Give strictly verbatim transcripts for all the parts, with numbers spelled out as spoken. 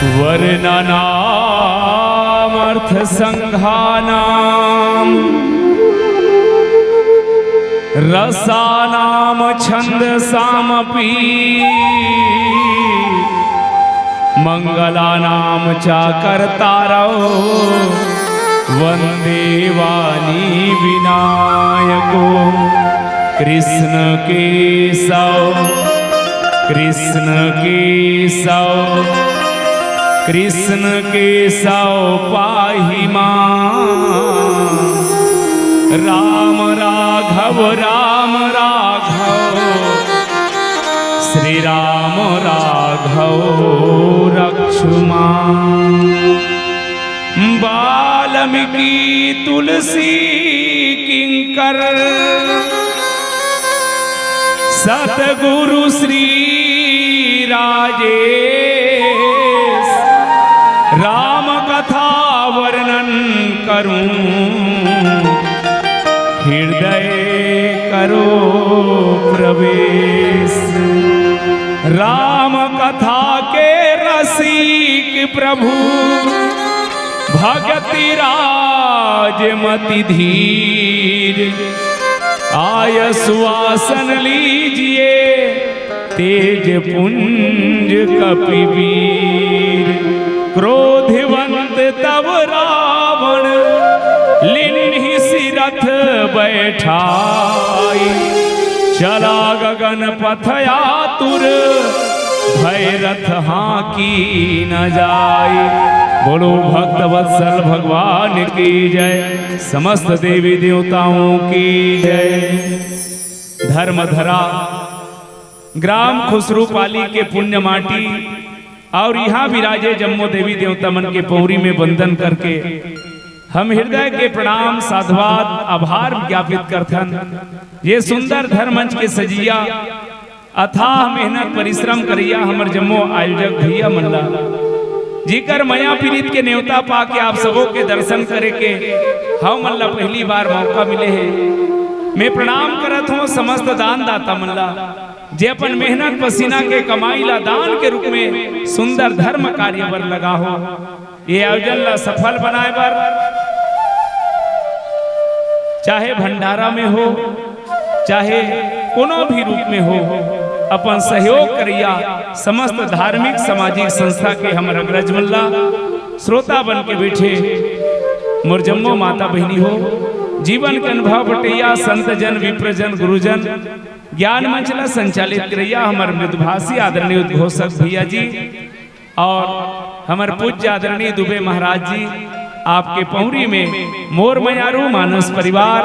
वर्णानामर्थसङ्घानां रसानां छन्दसामपि मङ्गलानां च कर्तारौ वन्दे वाणी विनायको। कृष्ण केशव, कृष्ण केशव, कृष्ण केशव पाहि मां। राम राघव, राम राघव, श्री राम राघव रक्षु मां। वाल्मीकि तुलसी किंकर सतगुरु श्री राजेश, राम कथा वर्णन करूं, हृदय करो प्रवेश। राम कथा के रसिक प्रभु, भगति राज मति धीर, आय सुवासन लीजिए तेज पुंज कपिवीर। क्रोधवंत तब रावण लीन्हि सिरथ बैठाई, चला गगन पथ आतुर भय रथ हाँकी न जाई। बोलो भक्त वत्सल भगवान की जय, समस्त देवी देवताओं की जय। धर्म धरा ग्राम खुसरूपाली के पुण्य माटी और इहाँ विराजे जम्मो देवी देवता मन के पौरी में वंदन करके हम हृदय के प्रणाम, साधुवाद, आभार ज्ञापित करथन। ये सुंदर धर्म मंच के सजिया अथाह मेहनत परिश्रम करइया हमर जम्मो आयोजक भैया मन ला, जिकर मया पीरित के नेवता पाके आप सबो के दर्शन करे के हमन ला पहली बार मौका मिले हे। मैं प्रणाम करत हों समस्त दान दाता मन ला, जे अपन मेहनत पसीना के कमाई ला दान के रूप में सुंदर धर्म कार्य बर लगा हो। ये आयोजन ला सफल बनाए बर, चाहे भंडारा में हो, चाहे कोनो भी रूप में हो, अपन सहयोग करइया समस्त धार्मिक सामाजिक संस्था के हमर अग्रज मन ला, श्रोता बन के बैठे मोर जम्मो माता बहिनी हो, जीवन के अनुभव बटइया संत जन, विप्र जन, गुरुजन, ज्ञान मंच ला संचालित करइया हमर मृदुभाषी आदरणीय उद्घोषक भैया जी, और हमर पूज्य आदरणीय दुबे महाराज जी, आपके पौरी में मोर मयारू मानस परिवार,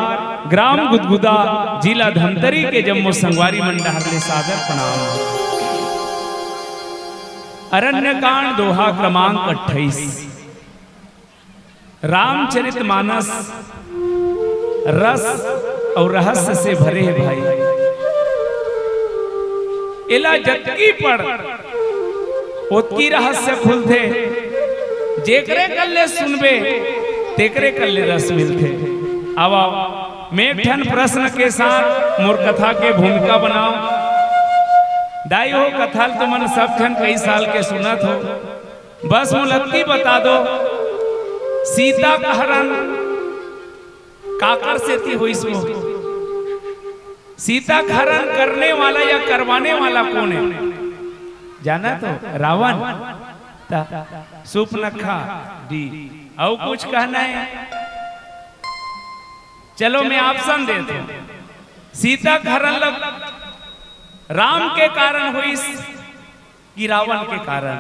ग्राम गुदगुदा, जिला धमतरी के जम्मो संगवारी मन डहर ले सादर प्रणाम। अरण्यकांड दोहा क्रमांक अट्ठाईस। रामचरित मानस रस अउ रहस्य से भरे हे भाई। एला जतकी पढ़, ओतकी रहस्य खुलथे। जेकरे कल्ले सुनबे, तेकरे कल्ले रस मिलथे। अब आओ, मैं एक ठन प्रश्न के साथ मोर कथा के भूमिका बनाओ। दाई हो, कथा ल तुमन सब ठन कई साल के सुनत हो। बस मोला अतकी बता दो, सीता का हरण काकर सेती होइस वो? सीता का हरण करने वाला या करवाने वाला कौन है? जाना तो रावण, ता सुपनखा डी। अउ कुछ कहना है? चलो मैं ऑप्शन देता हूँ। सीता का हरण लग राम के कारण होइस कि रावण के कारण?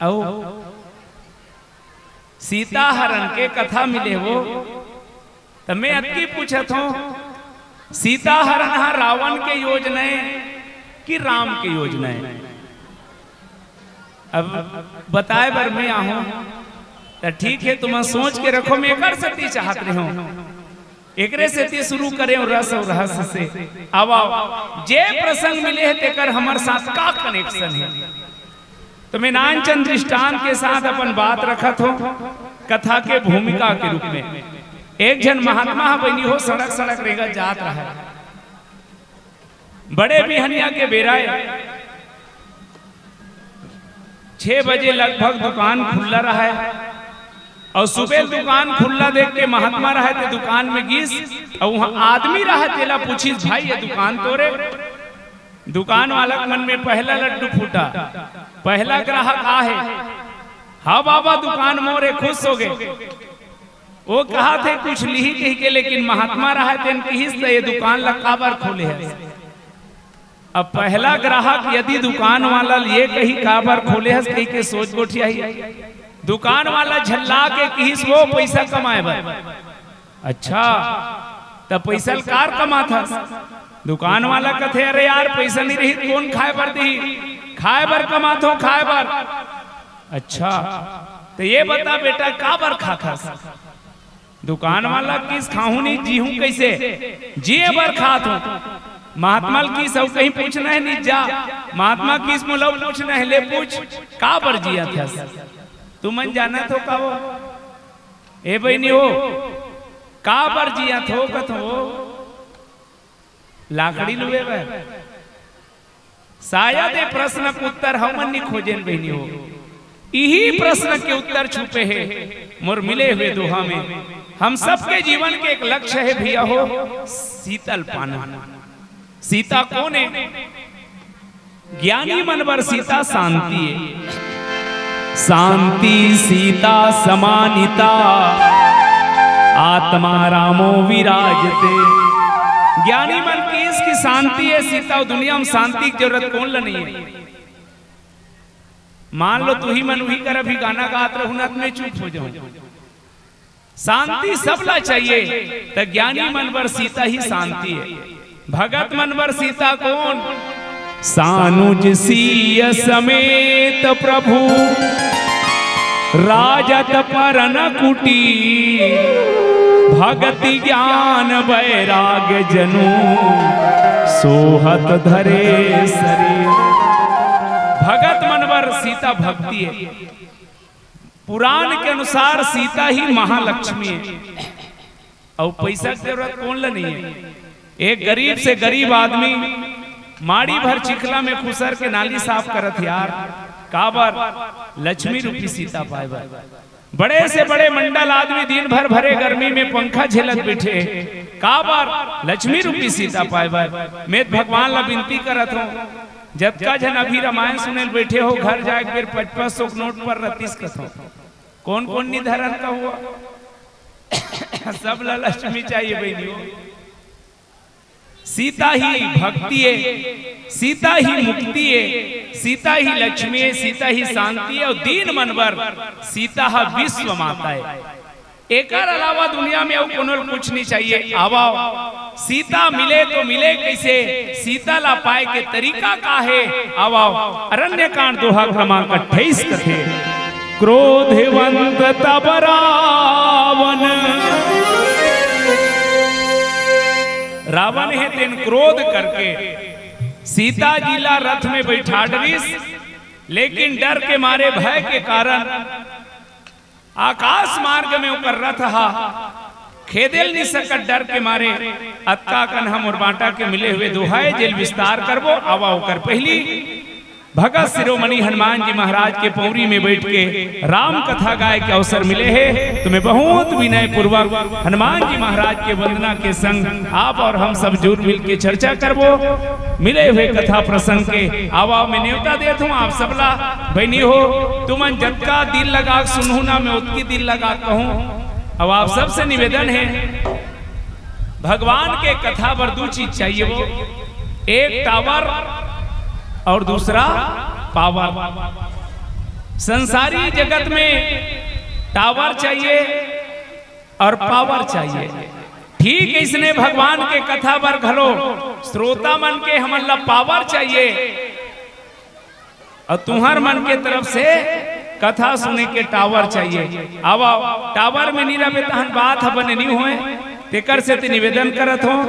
अउ सीता हरण के कथा मिले वो, त मैं अतकी पूछत हूँ, सीता हरण हा रावण के योजना है कि राम के योजना है? अब बताए बर मैं आहूँ, त ठीक है, तुम सोच के रखो, मैं एकर सेती चाहत रहे हूँ। एकरे सेती शुरू करे हूँ रस अउ रहस्य से। अब आओ, जे प्रसंग मिले है, तेकर हमर साथ का connection है? तो मैं नानचंद दृष्टांत के साथ अपन बात रखत हूँ, कथा के भूमिका के रूप में। एक झन महात्मा ह बहिनी हो, सड़क सड़क रेंगत जात रहे। बड़े बिहनिया के बेरा ए, छह बजे लगभग दुकान खुल्ला रहय। अउ सुबह दुकान खुल्ला देख के महात्मा रहय ते दुकान में गिस, अउ उहाँ आदमी रहय, तेला पूछिस, "भाई, ये दुकान तोरे?" दुकान वाला के मन में पहला लड्डू फूटा, पहला ग्राहक आहे। "हाँ बाबा, दुकान मोरे।" खुश हो गे। ओ कहत हे कुछ लिही कहिके, लेकिन महात्मा रहय तेन किहिस, "त ये दुकान ला काबर खोले हस?" अब पहला ग्राहक यदि दुकान वाला ल ये कही, "काबर खोले हस?" कहिके सोच गोठियाही। दुकान वाला झल्ला के किहिस, "वो पैसा कमाए बर।" "अच्छा, त पैसा ल कार कमात हस?" दुकान वाला कथे, "अरे यार, पैसा नइ रही त कोन खाए बर दिही? खाए बर कमात हों, खाए बर।" "अच्छा, त ये बता बेटा, काबर खात हस?" दुकान वाला किहिस, "खाहूं नहीं, जीहूं कइसे? जिए बर खात हों।" महात्मा ल किहिस, "अउ कहीं पूछना हे नहीं, जा।" महात्मा किहिस, "मोला अउ पूछना हे।" "ले पूछ, काबर जियत हस? तुमन जानत हो का वो?" "ए बहिनी हो, काबर जियत हो?" कथों, "लाकड़ी लुए बर।" शायद ए प्रश्न के उत्तर हमन नइ खोजेन बहिनी हो। इही प्रश्न के उत्तर छुपे हे मोर मिले हुए दोहा में। हम सबके जीवन के एक लक्ष्य हे भैया हो, सीता ल पाना। सीता कोन ए? ज्ञानी मन बर सीता शांति ए। शांति सीता समानिता, आत्मा रामो विराजते। ज्ञानी मन किहिस कि शांति ए सीता, अउ दुनिया में शांति के जरूरत कोन ल नइ हे? मान लो तुही मन उही कर अभी गाना गात रहू ना, त मैं चुप हो जाहूं। शांति सबला चाहिए, त ज्ञानी मन बर सीता ही शांति ए। भगत मन बर सीता कोन? सानुज सीय समेत प्रभु राजत परन कुटीर, भगति ज्ञान बैराग जनु सोहत धरे शरीर। भगत मन बर सीता भक्ति ए। पुराण के अनुसार सीता ही महालक्ष्मी ए। अउ पैसा के जरूरत कोन ल नइ हे? एक गरीब से गरीब आदमी माड़ी भर चिखला में खुसर के नाली साफ करत हे यार, काबर? लक्ष्मी रूपी सीता पाए बर। बड़े से बड़े मंडल आदमी दिन भर भरे गर्मी में पंखा झेलत बइठे हे, काबर? लक्ष्मी रूपी सीता पाए बर। मैं त भगवान ला बिनती करत हों, जतका झन अभी रामायण सुने ल बइठे हो, घर जाए के बेर पचपच सौ के नोट पर रतिस कथों। कोन कोन नइ धरन का हुआ? सबला लक्ष्मी चाहिए बहिनी हो। सीता ही भक्ति ए, सीता ही मुक्ति ए, सीता ही लक्ष्मी ए, सीता ही शांति ए, अउ दीन मन बर सीता ह विश्व माता ए। एकर अलावा दुनिया में अउ कोनो ल कुछ नइ चाहिए। आवव, सीता मिले तो मिले कइसे? सीता ला पाए के तरीका का हे? आवव, अरण्यकांड दोहा क्रमांक अट्ठाईस कथे, क्रोधवंत तब रावण। रावण हे तेन क्रोध करके सीता जी ला रथ में बइठा डरिस, लेकिन डर के मारे, भय के कारण आकाश मार्ग में ओकर रथ हा खेदेल नइ सकत डर के मारे। अतका कन हमर बांटा के मिले हुए दोहा ए, जेल विस्तार करबो। आवा ओकर पहिली भगत शिरोमणि हनुमान जी महाराज के पौरी में बइठ के राम कथा गाए के अवसर मिले हे, त मैं बहुत विनय पूर्वक हनुमान जी महाराज के वंदना के संग आप अउ हम सब जुर मिल के चर्चा करबो। मिले हुए कथा प्रसंग के आवा मैं नेवता देत हों आप सबला। बहिनी हो, तुमन जतका दिल लगा के सुनहू ना, मैं ओतकी दिल लगा के कहूं। अब आप सबसे निवेदन हे, भगवान के कथा बर दू चीज चाहिए वो, एक टावर अउ दूसरा पावर। संसारी जगत में टावर चाहिए अउ पावर चाहिए। ठीक इसने भगवान के कथा बर घलो श्रोता मन के हमन ला पावर चाहिए। अउ तुंहर मन के तरफ से कथा सुने के टावर चाहिए। आवा, टावर में नइ रहबे तहन बात ह बने नइ होय। तेकर सेती निवेदन करत हों,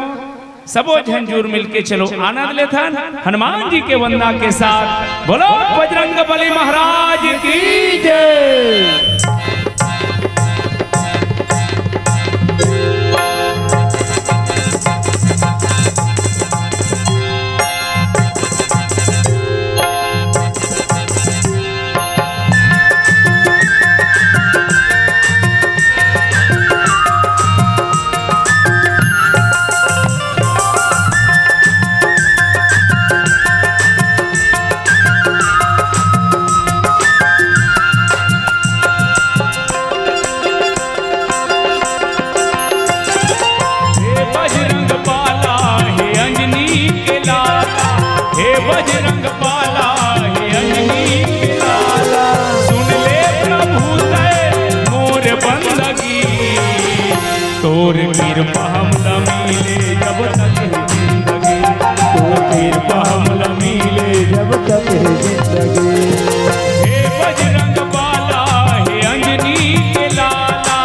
सबो झन जुर मिल के चलो आनंद लेथन हनुमान जी के वंदना के साथ। बोलो बजरंग बली महाराज की जय। हे बजरंग बाला, हे अंजनी के लाला, सुन ले प्रभु तैं मोर बंदगी। तोर कृपा हमला मिले जब तक है जिंदगी, तोर कृपा हमला मिले जब तक है जिंदगी। हे बजरंग बाला, हे अंजनी के लाला,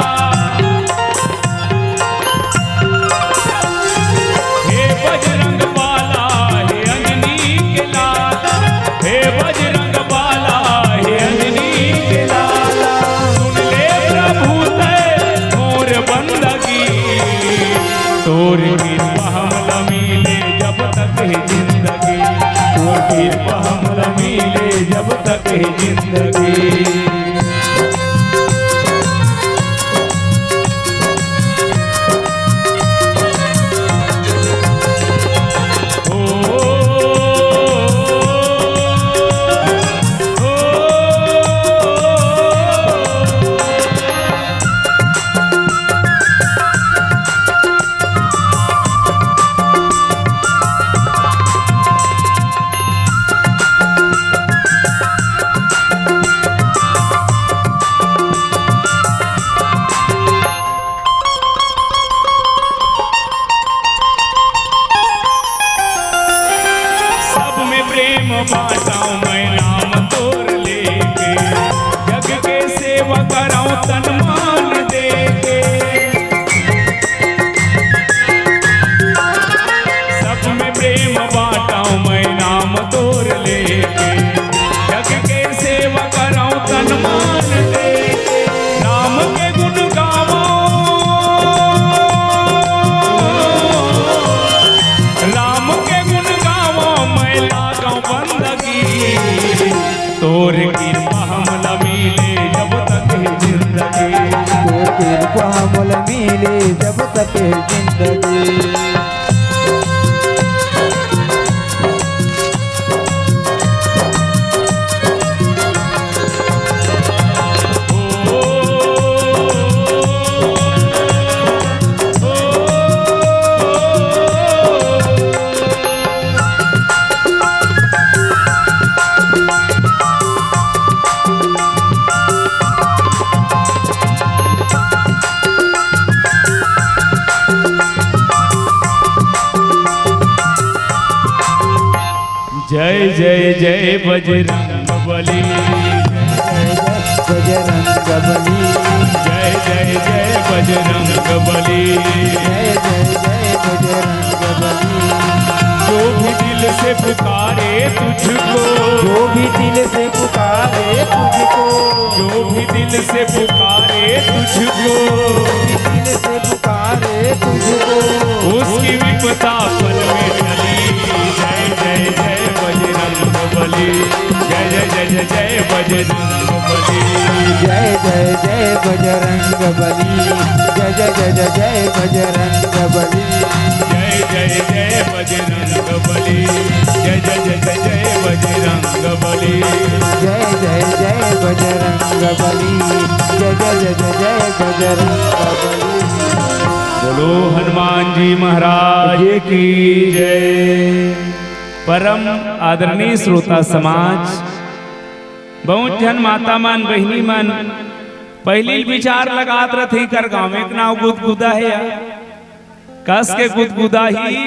हे बजरंग बाला, हे अंजनी के लाला, हे बजरंग बाला, हे अंजनी के लाला, सुन ले प्रभु तैं मोर बंदगी। तोर कृपा हमला मिले जब तक है जिंदगी, तोर कृपा हमला मिले जब तक है जिंदगी। सब में प्रेम बांटव मैं नाम तोर लेके, जग के सेवा करव तन मान देके। सब में प्रेम बांटव मैं नाम तोर लेके, जग के सेवा करव तन मान देके। राम के गुण गावव, राम के गुण गावव मैं लागव बंदगी। तोर कृपा हमला मिले जब तक है जिंदगी, तोर कृपा हमला मिले जब तक है जिंदगी। जय जय जय बजरंग बली, जय जय बजरंग बली, जय जय जय बजरंग बली। जय जय जय बजरंग बली। जो भी दिल से पुकारे तुझको, जो भी दिल से पुकारे तुझको, जो भी दिल से पुकारे तुझको, जो भी दिल से पुकारे तुझको, उसकी विपदा पल में टली। जय जय जय बजरंग बली, जय जय जय जय जय बजरंग बली। जय जय जय बजरंग बली, जय जय जय जय जय बजरंग बली। जय जय जय बजरंग बली, जय जय जय जय जय बजरंग बली। जय जय जय बजरंग बली, जय जय जय जय जय बजरंग बली। बोलो हनुमान जी महाराज की जय। परम आदरणीय श्रोता समाज, बहुत झन माता मन, बहिनी मन पहिली विचार लगात रथे, "एकर गाँव के नाव गुदगुदा हे या?" कस के गुदगुदा ही,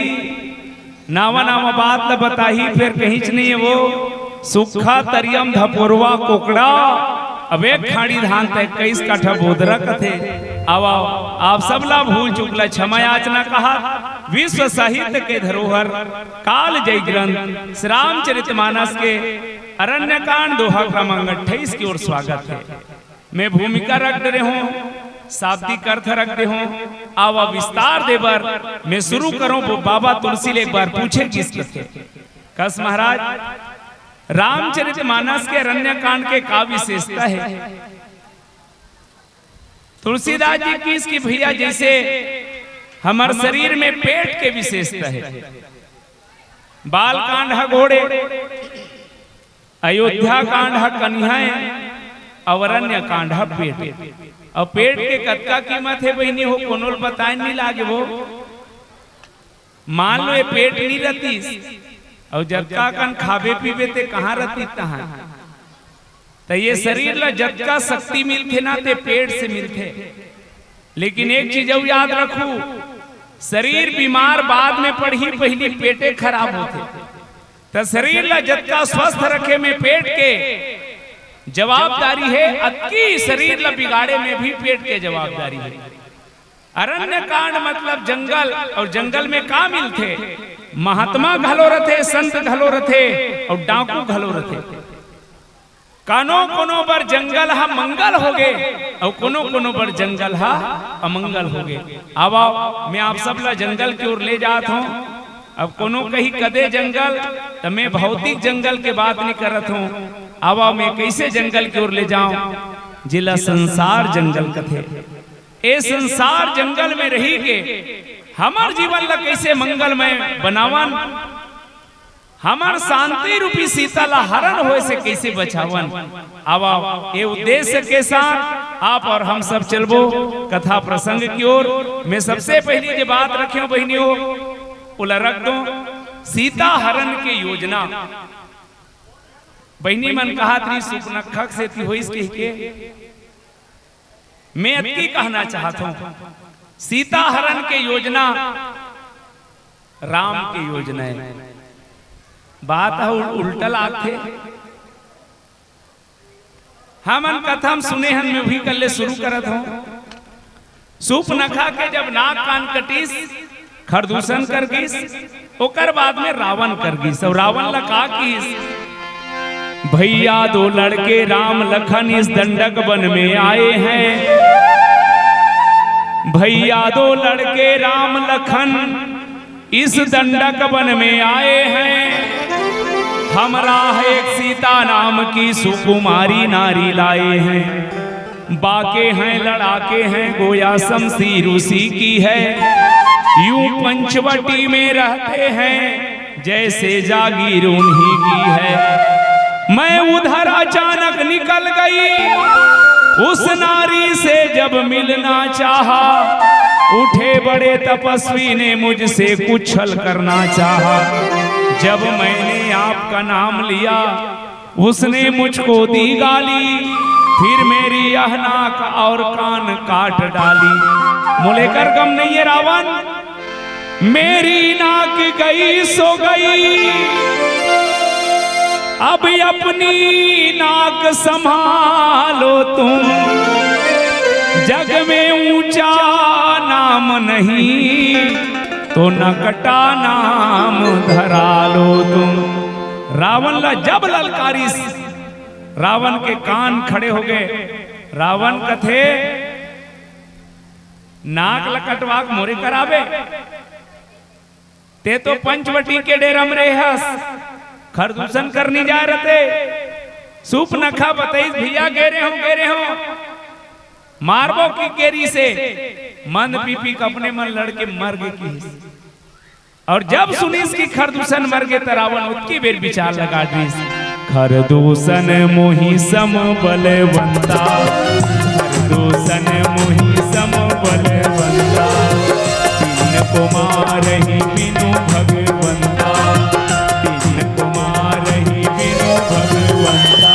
नावा नावा बात ल बताही, फेर कहीच नइ हे वो। सुक्खा, तरियम, धपोरवा, कोकड़ा, अब एक खाड़ी धान त इक्कीस कठा बोदरा कथे। आवा, आप सब ला भूल चूक ला क्षमा याचना कहा। विश्व साहित्य के धरोहर कालजयी ग्रंथ श्री रामचरित मानस के अरण्यकांड दोहा क्रमांक अट्ठाईस की ओर स्वागत हे। मैं भूमिका रख दे रहे हूँ, शाब्दिक अर्थ रख दे हूँ। आवा विस्तार दे बर मैं शुरू करूँ, वो बाबा तुलसी ले एक बार पूछे किस कथे। कस महाराज, रामचरित मानस के अरण्यकांड के का विशेषता हे? तुलसीदास जी किस कि भैया, जैसे हमर शरीर में पेट के विशेषता हे, बाल कांड ह घोड़े, अयोध्या कांड ह कनिहा हे, अउ अरण्य कांड ह पेट। अउ पेट के कतका कीमत हे बहिनी हो, कोनो ल बताए नइ लागे वो। मान लो ये पेट नइ रहतिस, अउ जतका कन खाबे पीबे ते कहाँ रहती तहाँ। त ये शरीर ला जतका शक्ति मिलथे ना, ते पेट से मिलथे। लेकिन एक चीज अउ याद रखू, शरीर बीमार बाद में पड़ही, पहिली पेटे खराब होथे। त शरीर ला जतका स्वस्थ रखे में पेट के जवाबदारी हे, अतकी शरीर ला बिगाड़े में भी पेट के जवाबदारी हे। अरण्य कांड मतलब जंगल, अउ जंगल में का मिलथे? महात्मा घलो रथे, संत घलो रथे, अउ डाकू घलो रथे। कानो कोनो बर जंगल ह मंगल होगे, अउ कोनो कोनो बर जंगल ह अमंगल होगे। आवा, मैं आप सब ला जंगल की ओर ले जात हूँ। अब कोनो कही कदे जंगल, त मैं भौतिक जंगल के बात नहीं करत हूँ। आवा, मैं कैसे जंगल की ओर ले जाऊं, जेला संसार जंगल कथे। ए संसार जंगल में रही के हमर जीवन ला कैसे मंगलमय बनावन, हमर शांति रूपी सीता ला हरण होए से कैसे बचावन। आवा, ए उद्देश्य के साथ आप और हम सब चलबो कथा प्रसंग की ओर। मैं सबसे पहली जे बात रखे हूँ बहिनी हो, ओला रख दो, सीता हरण के योजना। बहिनी मन कहा थी सुपनखा सेती होइस कहिके। मैं अतकी कहना चाहत हूँ, सीता हरण के योजना राम के योजना हे। बात ह उल-, उल्टा लागथे। हमन कथा म सुने हन, मैं भी कल्ले शुरू करत हूँ। सुपनखा के जब नाक कान कटिस, खरदूषण कर गिस, ओकर बाद में रावण कर गिस। अउ रावण ला का किस? भैया दो लड़के राम लखन इस दंडक वन में आए हैं। भैया दो लड़के राम लखन इस दंडक वन में आए हैं। हमरा है एक सीता नाम की सुकुमारी नारी लाए हैं। बाके हैं, लड़ाके हैं, गोया शमशीर उसी की है। यूं पंचवटी में रहते हैं, जैसे जागीर उन्हीं की है। मैं उधर अचानक निकल गई, उस नारी से जब मिलना चाहा, उठे बड़े तपस्वी ने मुझसे कुछ छल करना चाहा। जब मैंने आपका नाम लिया, उसने मुझको दी गाली, फिर मेरी यह नाक और कान काट डाली। मोले कर गम नहीं है रावण, मेरी नाक गई सो गई, अब अपनी नाक संभालो तुम। जग में ऊंचा नाम नहीं, तो नकटा नाम धरा लो तुम। रावण ला जब ललकारिस, रावण के कान खड़े हो गए। रावण कथे, "नाक ल कटवा के मोरे कराबे? ते तो पंचवटी के डेरा म रेहस, खरदूषण करनी जाय रहते।" सुपनखा बतईस, "भैया, गे रेहों, गे रेहों, मारबो की केरी से, मंद पी पी के अपने मन लड़के मर गे," किहिस। अउ जब सुनिस कि खरदूषण मर गे, त रावण ओतकी बेर विचार लगा दिस, "खरदूषण मोहि सम बलवंता, खरदूषण मोहि सम बलवंता, तिनको मारहि बिनु भगवंता, तिनको मारहि बिनु भगवंता।"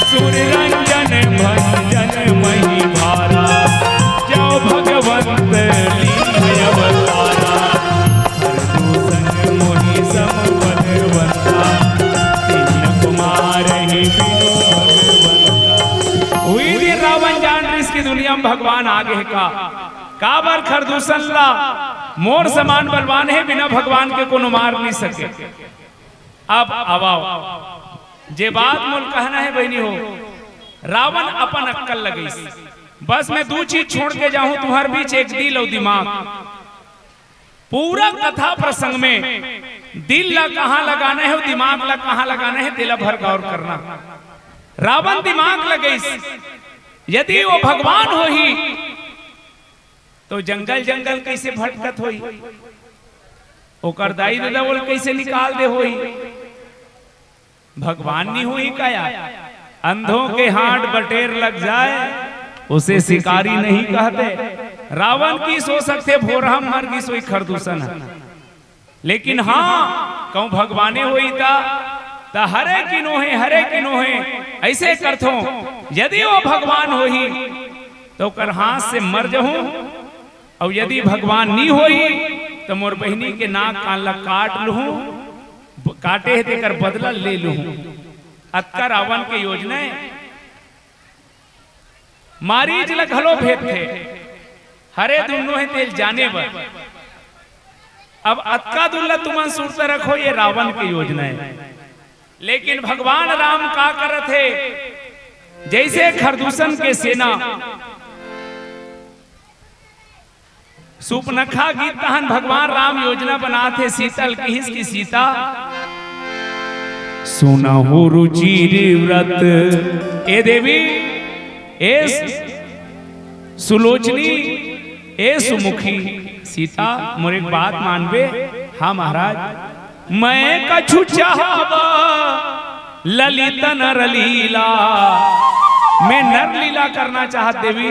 सुर रंजन भंजन मही भारा, जो भगवंत लीन अवतारा। खरदूषण मोहि सम बलवंता, तिनको मारहि बिनु भगवंता। उही दिन रावण जान रिस कि दुनिया में भगवान आ गे हे का। काबर खरदूषण ला मोर समान बलवान हे, बिना भगवान के कोनो मार नहीं सके। अब आवा, जे बात मोल कहना हे बहिनी हो, रावण अपन अक्कल लगइस। बस मैं दू चीज छोड़ के जाहूं तुम्हार बीच, एक दिल अउ दिमाग। पूरा कथा प्रसंग में दिल ला कहां लगाना हे अउ दिमाग ला कहां लगाना हे, तेला भर गौर करना। रावण दिमाग लगइस, यदि वो भगवान होही तो जंगल जंगल कैसे भटकत होही, ओकर दाई ददा ओला कैसे निकाल दे होही? भगवान नहीं होही का यार? अंधों के हाथ बटेर लग जाए, उसे शिकारी नहीं कहते। रावण किहिस हो सकथे भोरहा मर गिस होही खरदूषण ह। लेकिन हाँ, कहूँ भगवाने होही ता, ता हरे किनो हे, हरे किनो हे, ऐसे करथों। यदि वो भगवान होही, तो ओकर हाथ से मर जहूँ, अउ यदि भगवान नी होही, तो मोर बहिनी के नाक कान ला काट लूहूँ, ब-, काटे हे तेकर बदला ले लूहूँ। अतका रावण के योजना हे। मारीच ल घलो भेजथे, हरे दुन्नो हे तेल जाने बर। अब अतका दुल्ला तुमन सुरता रखो, ये रावण के योजना हे। लेकिन भगवान राम का करत हे, जैसे खरदूषण के सेना सुपनखा गीत तहन भगवान राम योजना बनात हे, सीता ल किहिस कि सीता, सुनहु रुचिर व्रत, ए देवी, ए सुलोचनी, ए सुमुखी, सीता, मोर एक बात मानबे? हाँ महाराज, मैं कछु चाहब ललित नर लीला, मैं नर लीला करना चाहत देवी।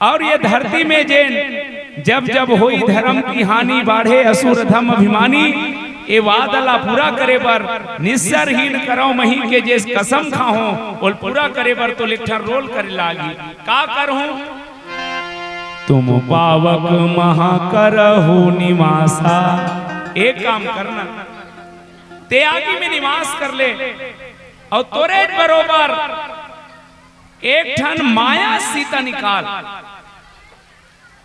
अउ ये धरती में जेन जब जब होई धर्म की हानि, बाढ़े असुर अधम अभिमानी, ए वादा ला पूरा करे बर निस्सरहीन करव मही के जेस कसम खाहूं, ओल पूरा करे बर तो एक ठन रोल करे लागी। का करहूं? तुम पावक महा करहु निवासा। एक काम करना, ते आगी में निवास कर ले, अउ तोरे बरोबर एक ठन माया सीता निकाल।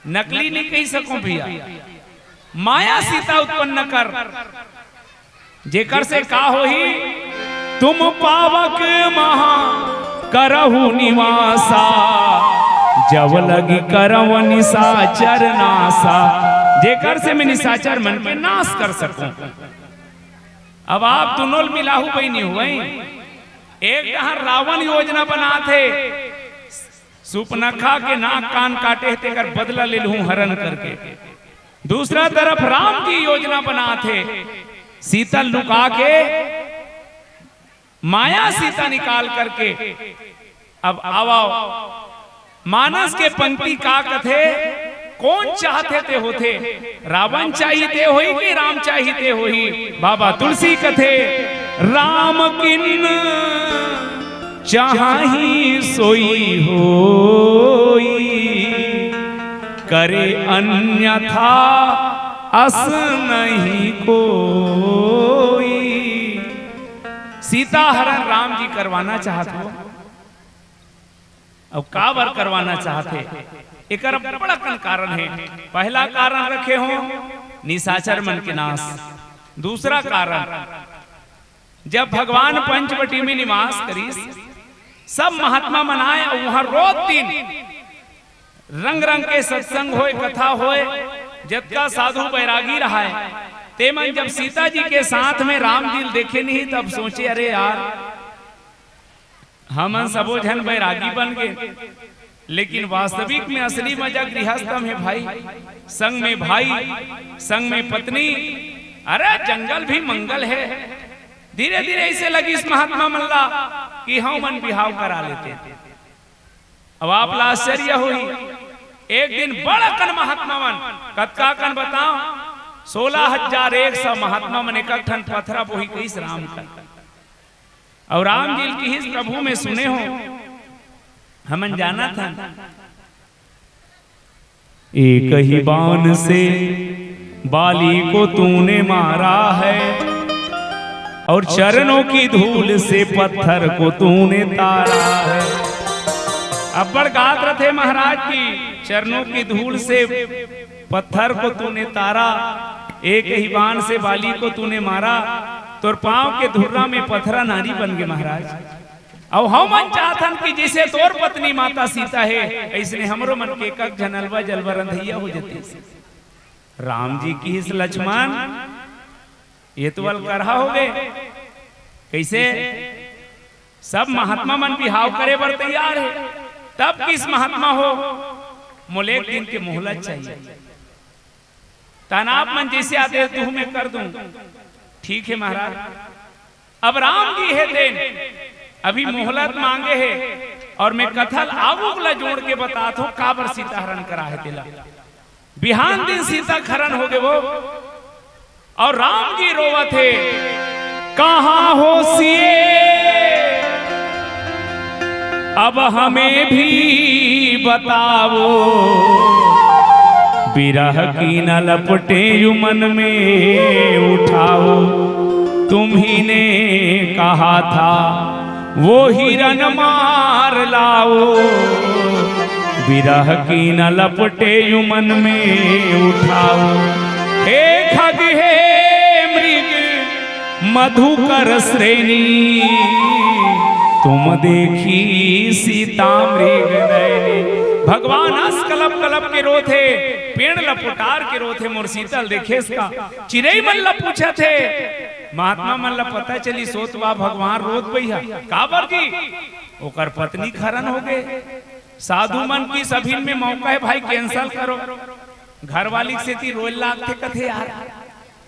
नकली नहीं कही सको भैया, माया सीता उत्पन्न कर, जेकर से का होही? तुम पावक महा करहु निवासा, जब लगी करव निशाचर नासा। जेकर से मैं निशाचर मन के नाश कर सकूं। अब आप दुनों मिलाहू बहिनी हुई, एक डहर रावण योजना बनात हे, सुपनखा के नाक कान काटे हे, तेकर बदला ले लूं हरण करके। दूसरा तरफ राम जी योजना बनात हे, सीता लुका के, माया सीता निकाल करके। अब आवव, मानस के पंक्ति का कथे, कोन चाहथे ते होथे, रावण चाही ते होही कि राम चाही ते होही? बाबा तुलसी कथे, राम किन चाही सोई होई, करे अन्यथा अस नहीं कोई। सीता हरण राम जी करवाना चाहत हो, अउ काबर करवाना चाहत हे? एकर बड़ा कन कारण हे। पहला कारण रखे हो निशाचर मन के नाश। दूसरा कारण, जब भगवान पंचवटी में निवास करिस, सब महात्मा मन आय अउ वहां रोज दिन रंग रंग के सत्संग होय, कथा होय, जतका साधु बैरागी रहाय, ते मन जब सीता जी के साथ में राम जी ल देखे नहीं, तब सोचे, अरे यार, हमन सबो झन बैरागी बन गे, लेकिन वास्तविक में असली मजा गृहस्थ में भाई, संग में भाई, संग में पत्नी। अरे जंगल भी मंगल हे। धीरे धीरे ऐसे लगिस महात्मा मन ला कि हमन बिहाव करा लेते। अब आप ला आश्चर्य होही, एक दिन बड़ा कन महात्मा मन, कतका कन बताओ, सोलह हजार एक सौ महात्मा मन एक ठन पथरा बोही कहिस राम का। अउ राम जी ल किहिस, प्रभु मैं सुने हो, हमन जानत हन। एक ही बाण से बाली को तूने मारा है और चरणों की धूल से पत्थर को तूने तारा है। अब्बड़ गात रथे महाराज की, चरणों की धूल से पत्थर को तूने तारा, एक ही बाण से बाली को तूने मारा, तोर पांव के धुर्रा में पथरा नारी बन गे महाराज। अउ हमन चाहथन कि जैसे तोर पत्नी माता सीता हे, अइसने हमरो मन के एक एक झन अलवा जलवा रंधइया हो जतिस। राम जी किहिस, लक्ष्मण, ये तो अलकरहा हो गे। कइसे? सब महात्मा मन बिहाव करे बर तैयार हे, तब किहिस महात्मा हो, मोला एक दिन के मोहलत चाहिए। तहन आप मन जैसे आदेश दूहू मैं कर दूं। ठीक हे महाराज। अब राम जी हे तेन अभी मोहलत मांगे हे, अउ मैं कथा ल आगू ला जोड़ के बतात हों, काबर सीता हरण करा हे तेला। बिहान दिन सीता के हरण हो गे वो। अउ राम जी रोवत हे, "कहाँ हो सिए, अब हमें भी बताओ, बिरह की न लपटें यू मन में उठाओ, तुम्ही ने कहा था वो हिरन मार लाओ, बिरह की न लपटें यू मन में उठाओ, हे खग हे मृग मधुकर श्रेणी, तुम देखी सीता मृग नैनी।" भगवान अस कलप कलप के रोथे, पेड़ ल पोटार के रोथे, मोर सीता ल देखेस का? चिरई मन ल पूछत हे, महात्मा मन ल पता चली सोत बा भगवान रोत बइहा। काबर जी? ओकर पत्नी खरन हो गे। साधु मन की सभिन में मौका हे भाई, cancel करो। घरवाली के सेती रोए लागथे कथे यार,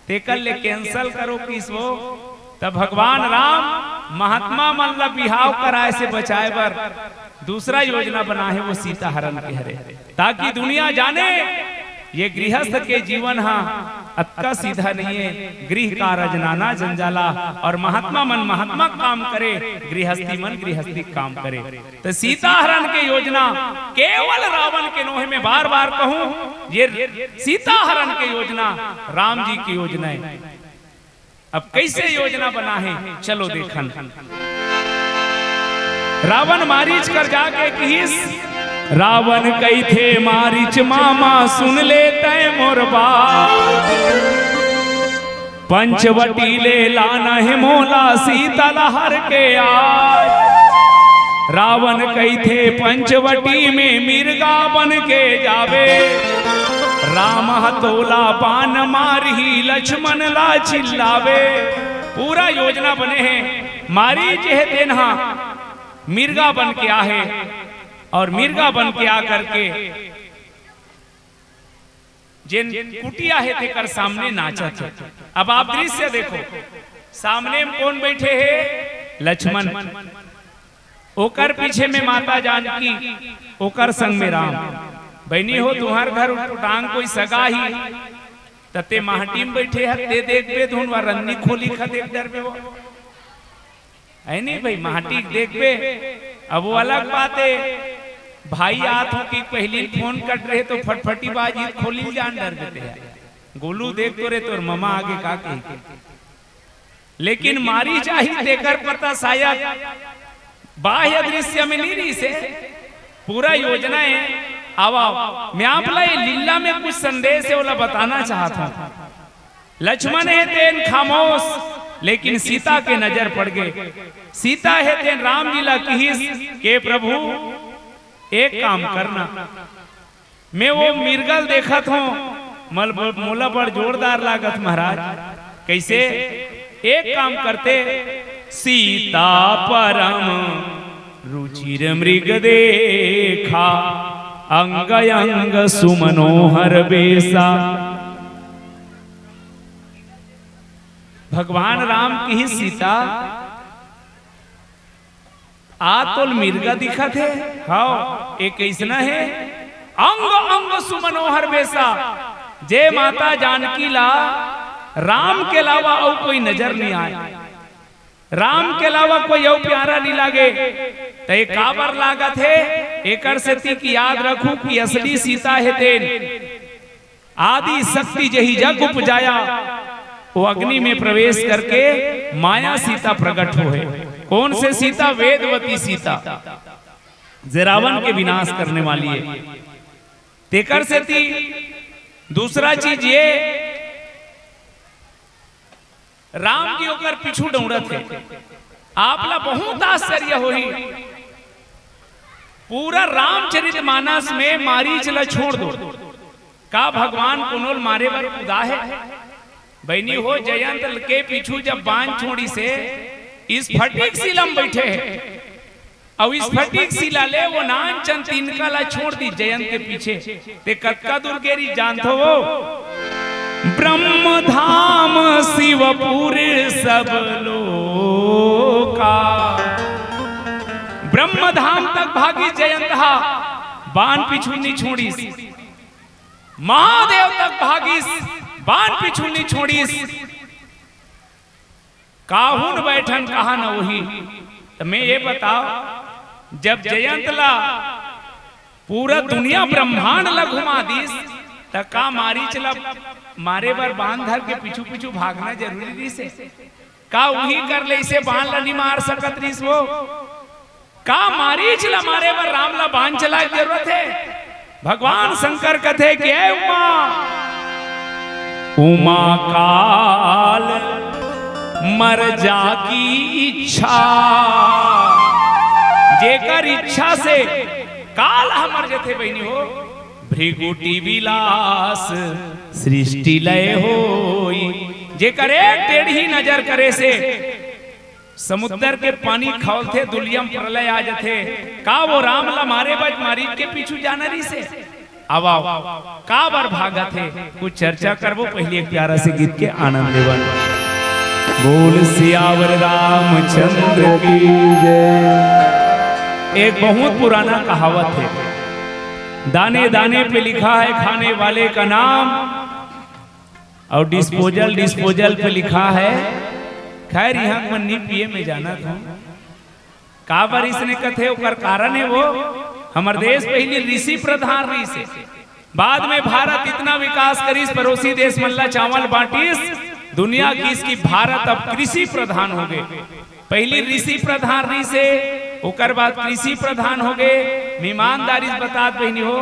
तेकर ले cancel करो किस वो। त भगवान राम महात्मा मन ल बिहाव कराए से बचाए बर दूसरा योजना बनाहे, वो सीता हरण के हरे, ताकि दुनिया जाने ये गृहस्थ के जीवन हा अतका सीधा नइये। गृह कारज नाना जंजाला, अउ महात्मा मन महात्मा काम करे, गृहस्थी मन गृहस्थी काम करे। त सीता हरण के योजना केवल रावण के नोहे, में बार बार कहूं, ये सीता हरण के योजना राम जी के योजना हे। अब कइसे योजना बनाहे, चलो देखन। रावण मारीच कर जाके किहिस, रावण कहिथे मारीच मामा सुन ले तैं मोर बात, पंचवटी ले लाना हे मोला सीता ल हर के आज। रावण कहिथे पंचवटी में मिर्गा बन के जाबे, राम ह तोला बान मारही लक्ष्मण ला चिल्लाबे। पूरा योजना बने हे। मारीच हे तेन हा मिर्गा बन के आहे अउ मिर्गा बन के आ करके जेन कुटिया हे तेकर सामने नाचत हे। अब आप दृश्य देखो, सामने में कोन बइठे हे? लक्ष्मण। ओकर पीछे में माता जानकी, ओकर संग में राम। बहिनी हो, तुंहर घर उटपुटांग कोई सगा ही, त तें माटी में बइठे हस, तें देखबे धुन वा रन्नी खोली खा देख डरबे वो। हे नहीं भाई, माटी के देखबे। अब वो अलग बात हे, भाई आत हो कि पहिली फोन कट रहे त फटफटी बाजी खोली जान डरबे तें। गोलू देख तो रे तोर ममा आगे का कही। लेकिन मारीच आही तेकर पता शायद बाह्य दृश्य में नहीं रहिसे, पूरा योजना हे। आवा, मैं आप ला ये लीला में कुछ संदेश हे, ओला बताना चाहत हूं। लक्ष्मण हे तेन खामोश, लेकिन सीता के नजर पड़ गे। सीता हे तेन राम जी ला किहिस के प्रभु, एक काम करना, मैं वो मिर्गा ल देखत हों, मल-, मोला बड़ जोरदार लागत महाराज। कइसे? एक काम करते, सीता परम रुचिर मृग देखा, अंग अंग सुमनोहर बेसा। भगवान राम किहिस सीता, आ तोल मिर्गा दिखत हे? हव, ए कइसना हे? अंग अंग सुमनोहर बेसा। जे माता जानकी ला राम के अलावा अउ कोई नजर नहीं आए, राम के अलावा कोई अउ प्यारा नहीं लागे। त ए काबर लागत हे? एकर सेती कि याद रखू कि असली सीता हे तेन। आदि शक्ति जही जग उपजाया, वो अग्नि में प्रवेश करके माया सीता प्रकट होहे। कौन से सीता? वेदवती सीता, जे रावण के विनाश करने वाली हे। तेकर सेती दूसरा चीज ये, राम जी ओकर पीछू दौड़त हे। आप ला बहुत आश्चर्य होही, पूरा रामचरित मानस में मारीच ला छोड़ दो, का भगवान कोनो ल मारे बर कुदा हे? बहिनी हो, जयंत के पीछू जब बाण छोड़िस हे, स्फटिक शिला म बइठे हे, अउ स्फटिक शिला ले वो नानचन तिनका ला छोड़ दिस जयंत के पीछे। ते कतका दूर गे रिहिस जानथो वो? ब्रह्म धाम शिवपुर सब लोका। ब्रह्म धाम तक भागिस जयंत हा, बाण पीछू नहीं छोड़िस। महादेव तक भागिस, पान पीछू नी छोड़िस। काहू न बैठन कहा न वही। त मैं ये बताओ, जब जयंत ला पूरा दुनिया ब्रह्मांड ला घुमा दिस, त का मारीच ला मारे बर बाण धर के पीछू पीछू भागना जरूरी रिहिसे? का उही कर ले इसे बाण ला नी मार सकत रिहिस वो? का मारीच ला मारे बर राम ला बाण चलाए के जरूरत हे? भगवान शंकर कथे कि ए उमा, उमा काल मर जाकी इच्छा, जेकर इच्छा से काल ह मर जथे बहिनी हो, भृगुटी विलास सृष्टि लय होई, जेकर एक टेढ़ी नजर करे से समुद्र के पानी खौलथे, दुलिया म प्रलय आ जथे। का वो राम ला मारे बर मारीच के पीछू जाना रिहिसे? अब आओ, का बर भागत हे, कुछ चर्चा करबो, पहिली एक प्यारा से गीत के आनंद लेवन। बोल सियावर रामचंद्र की जय। एक बहुत पुराना कहावत हे, दाने दाने पे लिखा है खाने वाले का नाम, अउ disposal disposal पे लिखा है। खैर, इहाँ मन नी पिए, मैं जानत हूँ। काबर इसने कथे, ओकर कारण हे वो, हमर देश पहिली ऋषि प्रधान रिहिसे, बाद में भारत इतना विकास करिस, पड़ोसी देश मन ला चावल बांटिस, दुनिया किहिस कि भारत अब कृषि प्रधान होगे। पहिली ऋषि प्रधान रिहिसे, ओकर बाद कृषि प्रधान होगे। मैं ईमानदारी से बतात बहिनी हो,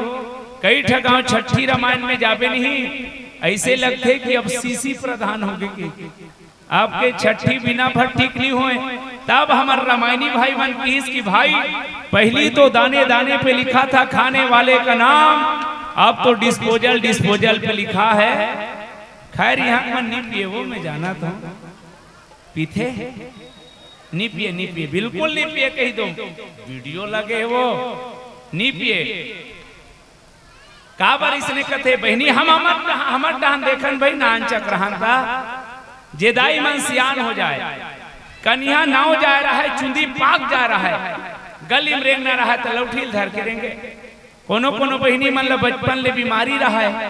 कई ठा गांव छट्ठी रामायण में जाबे नहीं, अइसे लगथे कि अब सीसी प्रधान होगे कि अब के छट्ठी बिना भट्ठी के नी होय। तब हमर रामायणी भाई मन किहिस कि भाई, पहिली तो दाने दाने पे लिखा था खाने वाले का नाम, अब तो disposal disposal पे लिखा है। खैर, इहाँ मन नी पिए वो, मैं जानत हूँ। पीथे? नी पिए, नी पिए, बिल्कुल नी पिए, कहि दो। Video लगे वो, नी पिए। काबर इसने कथे बहिनी, हम हमर, हमर डहन देखन भाई, नानचक रहन ता, जे दाई मन सियान हो जाए, कनिहा नाव जाए रहय, चुंदी पाक जाए रहय, गली म रेंगना रहय त लौठी ल धर के रेंगे। कोनो कोनो बहिनी मन ल बचपन ले बीमारी रहय,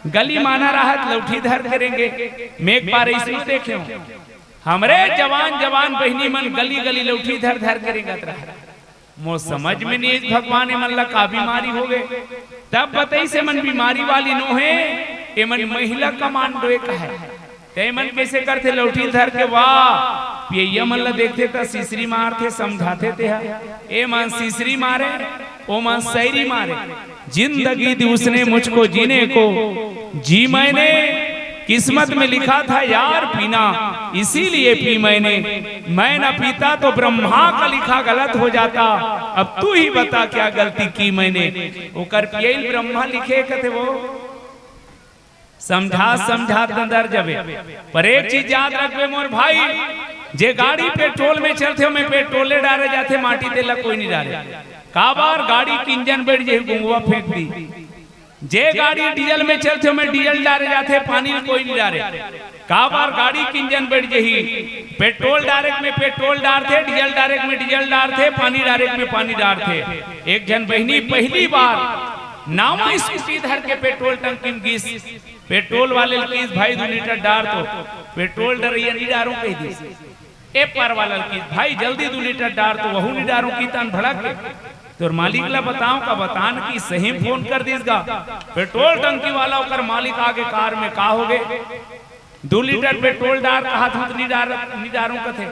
गली म आना रहय त लौठी धर के रेंगे। मैं एक बार अइसनो देखे हूँ, हमरे जवान जवान बहिनी मन गली गली लौठी धर धर के रेंगत रहय। मोर समझ में नी आइस भगवान, एमन ला का बीमारी होगे। तब बतइस, एमन बीमारी वाली नोहे, एमन महिला कमांडो ए कहय। त एमन कइसे करथे, लौठी ल धर के, वाह, पियइया मन ला देखथे त सिसरी मारथे, समझाथे तेहा। एमन सिसरी मारे, ओमन सैरी मारे। जिंदगी दी उसने मुझको जीने को जी मैंने, किस्मत में लिखा था यार पीना, इसीलिए पी मैंने। मैं न पीता तो ब्रह्मा का लिखा गलत हो जाता। अब तू ही बता क्या गलती की मैंने। ओकर पियइल ब्रह्मा लिखे कथे वो। समझा समझा त अंदर जबे। पर एक चीज याद रखबे मोर भाई, जे गाड़ी पेट्रोल में चलथे, ओमे पेट्रोले डारे जाथे, माटी तेला कोई नहीं डारे। काबर? गाड़ी के इंजन बैठ जाही, गुंगवा फेंक दी। जे गाड़ी डीजल में चलथे, ओमे डीजल डारे जाथे, पानी ल कोई नहीं डारे। काबर? गाड़ी के इंजन बैठ जाही। पेट्रोल डारे के में पेट्रोल डारथे, डीजल डारे के में डीजल डारथे, पानी डारे के में पानी डारथे। एक झन बहिनी पहिली बार नावा स्कूटी धर के पेट्रोल टंकी में गिस। पेट्रोल वाले ल किस, "भाई, दू लीटर डार तो।" पेट्रोल डरइया, "नहीं डारूं," कहि दिस। ए पार वाला ल किस, "भाई, जल्दी दू लीटर डार तो।" वहू नहीं डारूं किस, तहन भड़क गे। तोर मालिक ला बताओं का, बतान कि सही फोन कर दिस गा। पेट्रोल टंकी वाला, ओकर मालिक आगे कार में, "का होगे? दू लीटर पेट्रोल डार कहत हूं त नहीं डार, नहीं डारूं," कथे।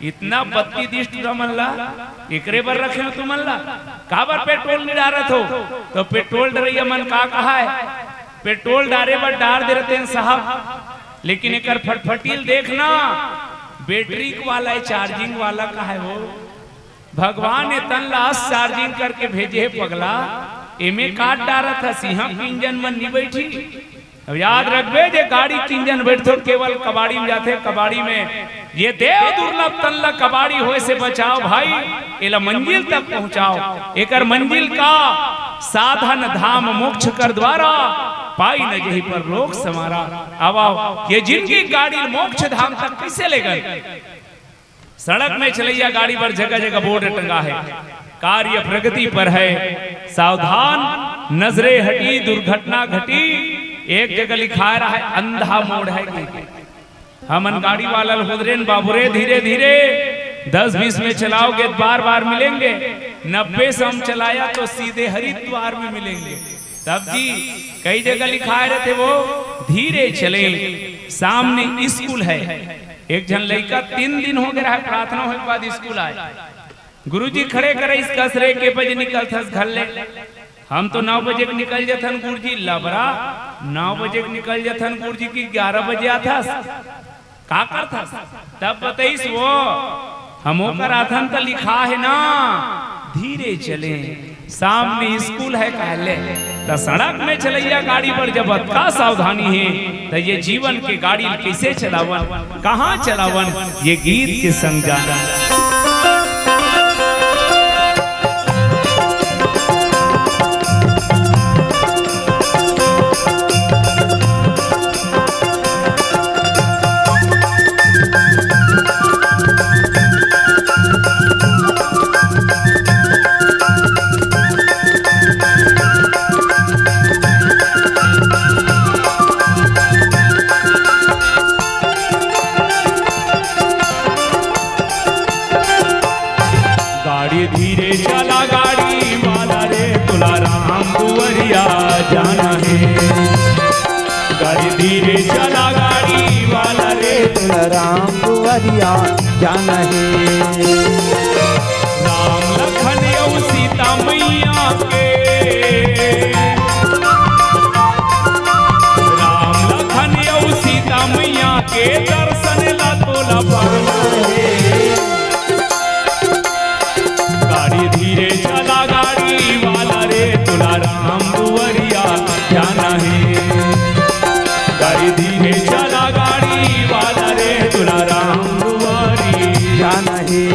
इतना बत्ती दिस टूरा मन ला, एकरे बर रखे हो तुमन ला? काबर पेट्रोल नहीं डारत हो? तो पेट्रोल डरइया मन का कहय, "पेट्रोल डारे बर डार दे रहते हैं साहब, लेकिन एकर फटफटी ल देखना, बैटरी वाला हे, चार्जिंग वाला," कहय वो। भगवान ए तन ला अस चार्जिंग करके भेजे हे पगला, एमे काट डारत हस, इहाँ के इंजन मन नी बैठी। अब याद रखबे, जे गाड़ी के इंजन बैठथे, केवल कबाड़ी में जाथे, कबाड़ी में। ये देव दुर्लभ तन ला कबाड़ी होए से बचाओ भाई, एला मंजिल तक पहुंचाओ। एकर मंजिल का साधन धाम मोक्ष कर द्वारा, पाई न जेहि पर लोक संवारा। अब आओ, ये जिनगी गाड़ी मोक्ष धाम तक कइसे लेगन? सड़क में चलइया गाड़ी बर जगह जगह बोर्ड टंगा हे, "कार्य प्रगति पर है, सावधान, नजरे हटी, दुर्घटना घटी।" एक जगह लिखाय रहय, अंधा मोड़ है कि हमन गाड़ी वाला ल हुदरेन, "बाबू रे, धीरे धीरे, दस बीस में चलाओगे तो बार बार मिलेंगे, नब्बे से हम चलाया तो सीधे हरिद्वार में मिलेंगे।" तब जी कई जगह लिखाय रहथे वो, "धीरे चलें, सामने स्कूल है।" एक झन लइका तीन दिन हो गे रहय, प्रार्थना होय के बाद स्कूल आय। गुरुजी खड़े करइस, "कस रे, के बजे निकलथस घर ले?" "हम तो नौ बजे के निकल जथन गुरुजी।" "लबरा, नौ बजे के निकल जथन गुरुजी कि ग्यारह बजे आथस, का करथस?" तब बतइस वो, "हम ओकर आथन त लिखा हे ना, धीरे चले, सामने स्कूल है कहले।" त सड़क में चलइया गाड़ी बर जब अतका सावधानी हे, त ये जीवन के गाड़ी ल कइसे चलावन, कहाँ चलावन, ये गीत के संग जाना। गाड़ी धीरे चला गाड़ी वाला रे, तोला राम दुआरिया जाना हे। गाड़ी धीरे चला गाड़ी वाला रे, तोला राम दुआरिया जाना हे। राम लखन अउ सीता मैया के, राम लखन अउ सीता मैया के दर्शन ला तोला पाना हे। गाड़ी धीरे चला गाड़ी वाला रे, तोला राम दुआरिया जाना हे। गाड़ी धीरे चला गाड़ी वाला रे, तोला राम दुआरी जाना हे।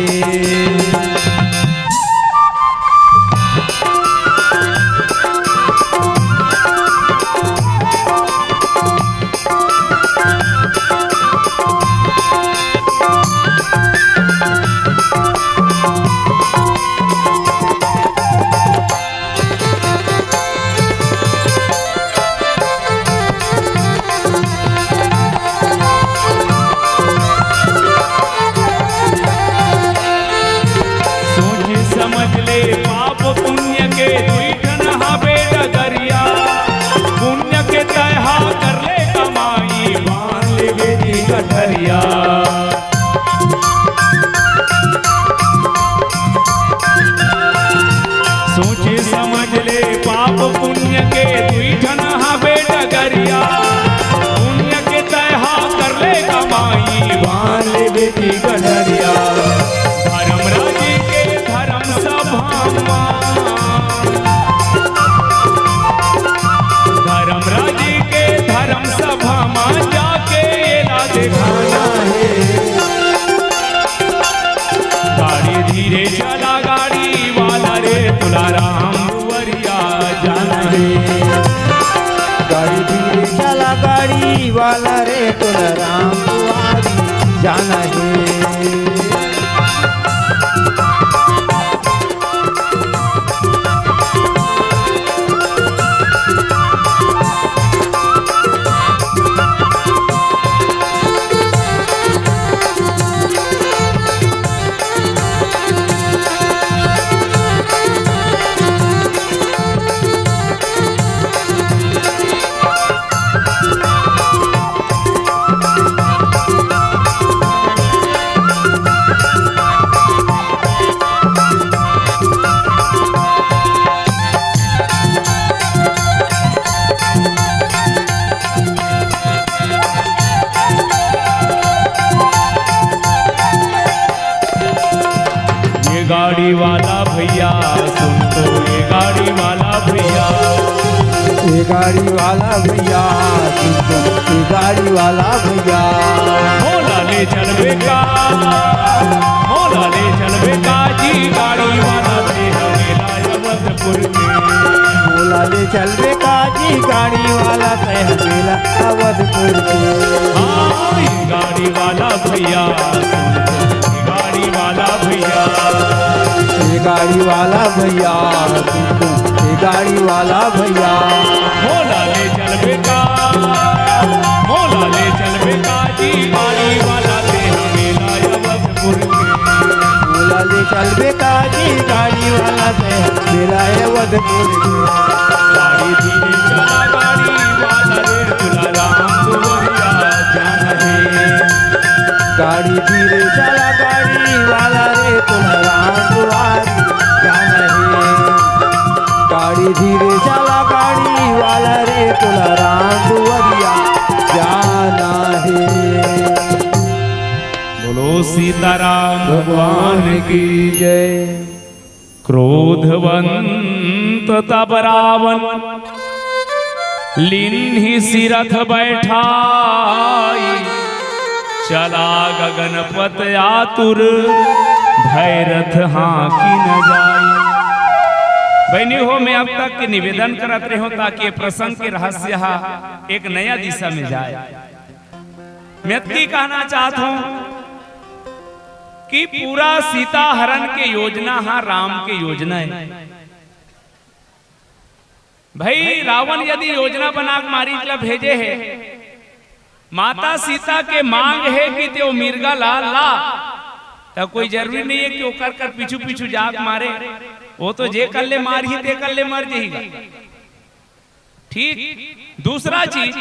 सोच समझ ले पाप पुण्य के दुई ठन हाबे डगरिया। पुण्य के तय हा कर ले कमाई, बांध ले बेटी गठरिया। सोच समझ ले पाप पुण्य के दुई ठन हाबे डगरिया। पुण्य के तय हा कर ले कमाई, बांध ले बेटी गठरिया। धर्मराज के धर्म सभा मा, धर्मराज के धर्म सभा मा जाके एला देखाना हे। गाड़ी धीरे चला गाड़ी वाला रे, तोला राम दुआरिया जाना हे। गाड़ी धीरे चला गाड़ी वाला रे, तोला राम दुआरी जाना हे। ये गाड़ी वाला भैया, सुन तो ये गाड़ी वाला भैया। ये गाड़ी वाला भैया, सुन तो ये गाड़ी वाला भैया। मोला ले चलबे का, मोला ले चलबे का जी गाड़ी वाला, ते हमें लायवतपुर के। मोला ले चलबे का जी गाड़ी वाला, ते हमें लायवतपुर के। हाँ, ये गाड़ी वाला भैया, सुन तो ये गाड़ी वाला भैया। ये गाड़ी वाला भैया, सुन तो ये गाड़ी वाला भैया। मोला ले चलबे का, चलबे काजी गाड़ी वाला से मिलाए वध बोल के। गाड़ी धीरे चला गाड़ी वाला रे, तोला राम दुआरिया जाना हे। गाड़ी धीरे चला गाड़ी वाला रे, तोला राम दुआरिया जाना हे। गाड़ी धीरे चला गाड़ी वाला रे, तोला राम दुआरिया जाना हे। बोलो सीताराम भगवान की जय। क्रोधवंत तब रावण लीन्हि सिरथ बैठाई, चला गगनपथ आतुर भय रथ हाँकि न जाई। बहिनी हो, मैं आप तक के निवेदन करत रहे हूँ ताकि ये प्रसंग के रहस्य हा एक नया दिशा में जाए। मैं अतकी कहना चाहत हूँ कि पूरा सीता हरण के योजना हा राम के योजना हे। भाई, रावण यदि योजना बना के मारीच ला भेजे हे, माता सीता के मांग हे कि ते ओ मिर्गा ला ला, त कोई जरूरी नहीं हे कि ओकर कर पीछू पीछू जाके मारे। वो तो जे कर ले मारही, ते कर ले मर जही। ठीक, दूसरा चीज,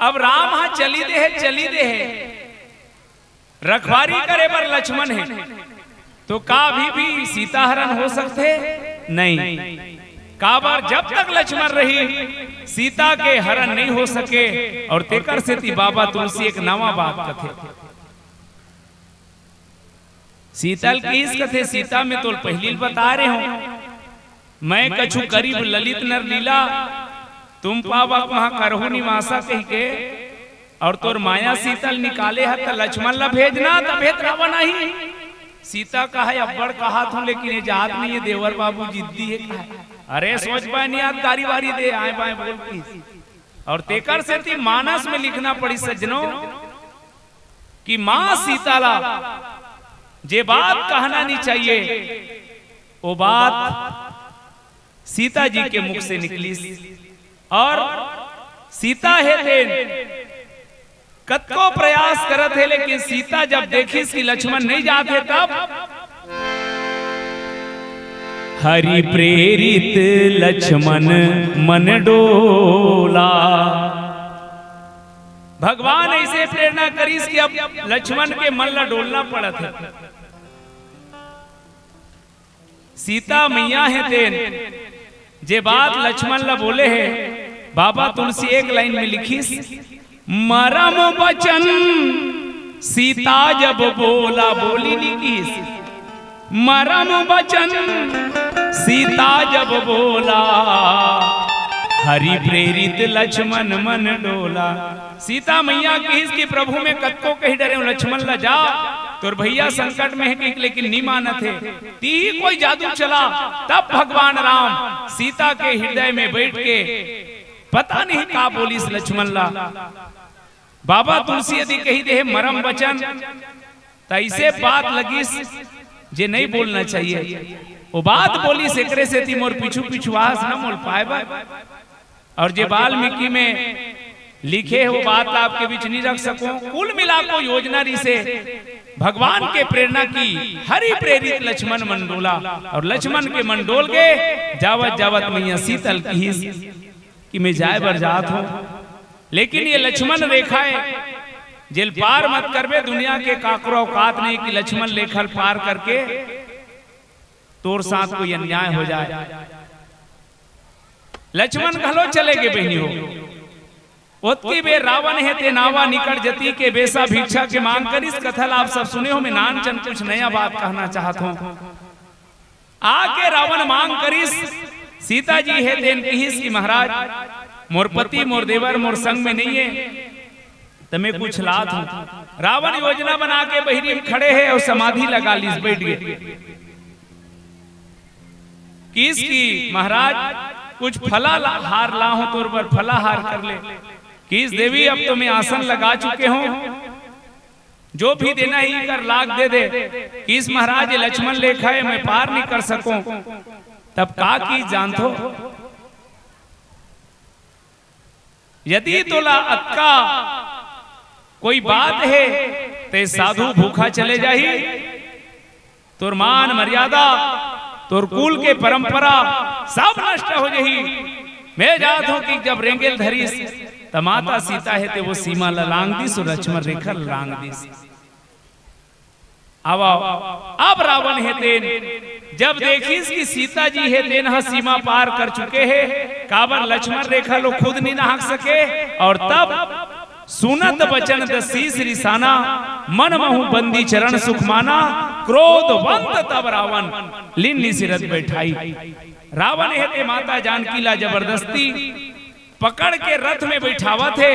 अब राम हा चली दे हे, चली दे हे, रखवारी करे बर लक्ष्मण हे, तो का अभी भी सीता हरण हो सकथे? नहीं। काबर, जब तक लक्ष्मण रही, सीता के हरण नहीं हो सके। और तेकर सेती बाबा तुलसी एक नवा बात कथे। सीता ल किहिस कथे, सीता, मैं तोल पहिली ल बता रहे हूँ, मैं कछु करिब ललित नर लीला, तुम पावक वहाँ करहु निवासा कहिके, और तोर माया सीता ल निकाले हा त लक्ष्मण ला भेजना, तभे त रावण आही। सीता कहे, अब्बड़ कहत हूँ, लेकिन ये जात नहीं हे, देवर बाबू जिद्दी हे, कहे, अरे सोच पाए नहीं, आज गारी वारी दे, आए बाए बोल की। और तेकर सेती मानस में लिखना पड़ी सज्जनों, कि माँ सीता ला जे बात कहना नहीं चाहिए, वो बात सीता जी के मुख से निकलिस। और सीता हे तेन कतको प्रयास करत हे, लेकिन सीता जब देखिस कि लक्ष्मण नहीं जात हे, तब हरि प्रेरित लक्ष्मण मन डोला। भगवान ऐसे प्रेरणा करिस कि अब लक्ष्मण के मन ला डोलना पड़त हे। सीता मैया हे तेन, जे बात लक्ष्मण ला बोले हे, बाबा तुलसी एक लाइन में लिखिस, मरम बचन सीता जब बोला, बोली नहीं किहिस, मरम बचन सीता जब बोला, हरि प्रेरित लक्ष्मण मन डोला। सीता मैया किहिस कि प्रभु मैं कतको कहि डरेंव लक्ष्मण ला जा, तोर भैया संकट में हे कहिके, लेकिन नी मानत हे। तिही कोई जादू चला, तब भगवान राम सीता के हृदय में बैठ के पता नहीं का बोलिस लक्ष्मण ला। बाबा तुलसी यदि कहि दे हे मरम बचन, त ऐसे बात लगिस जे नहीं बोलना चाहिए। वो बात बोलिस, एकरे सेती मोर पीछू पीछू आस न मोल पाए बर। और जे वाल्मीकि में लिखे हे, वो बात ला आपके बीच नहीं रख सकूं। कुल मिला को योजना रिहिसे, भगवान के प्रेरणा की, हरि प्रेरित लक्ष्मण मन डोला, और लक्ष्मण के मन डोल के जावत जावत मैया सीता ल किहिस कि मैं जाए बर जात हूँ, लेकिन ये लक्ष्मण रेखा हे, जेल पार मत करबे, दुनिया के काकरो औकात नहीं कि लक्ष्मण रेखा ल पार करके तोर साथ कोई अन्याय हो जाए। लक्ष्मण घलो चले गे बहिनी हो। ओतकी बेर रावण हे ते नावा निकट जती के बेसा भिक्षा के मांग करिस। कथा ला आप सब सुने हो, मैं नान चन कुछ नया बात कहना चाहत हूँ। आके रावण मांग करिस, सीता जी हे तेन किहिस कि महाराज, मोर पति, मोर देवर, मोर संग में नहीं हे, त मैं कुछ लात हूँ। रावण योजना बना के बहिरी में खड़े हे और समाधि लगा लिस, बैठ गे। किहिस कि महाराज, कुछ फला ला-, हार ला हूँ तोर बर, फला हार कर ले। किहिस देवी, अब तो मैं आसन लगा चुके हूँ, जो भी देना हे कर लाग दे दे। किहिस महाराज, ये लक्ष्मण रेखा हे, मैं पार नहीं कर सकूं। तब का किहिस जानथो? यदि तोला अतका कोई बात हे, ते साधु भूखा चले जाही, तोर मान मर्यादा, तोर कुल के परंपरा सब नष्ट हो जही। मैं जात हूं कि जब रेंगेल धरिस, त माता सीता हे ते वो सीमा ला लांग दिस अउ लक्ष्मण रेखा ला लांग दिस। अब, अब रावण हे तेन जब देखिस कि सीता जी हे तेन ह सीमा पार कर चुके हे, काबर लक्ष्मण रेखा लो खुद नहीं नाहक सके, अउ तब सुनत बचन दस शीश रिसाना, मन महु बंदी चरण सुख माना, क्रोधवंत तब रावण लीन निसि रथ बैठाई। रावण हे ते माता जानकी ला जबरदस्ती पकड़ के रथ में बैठावत हे।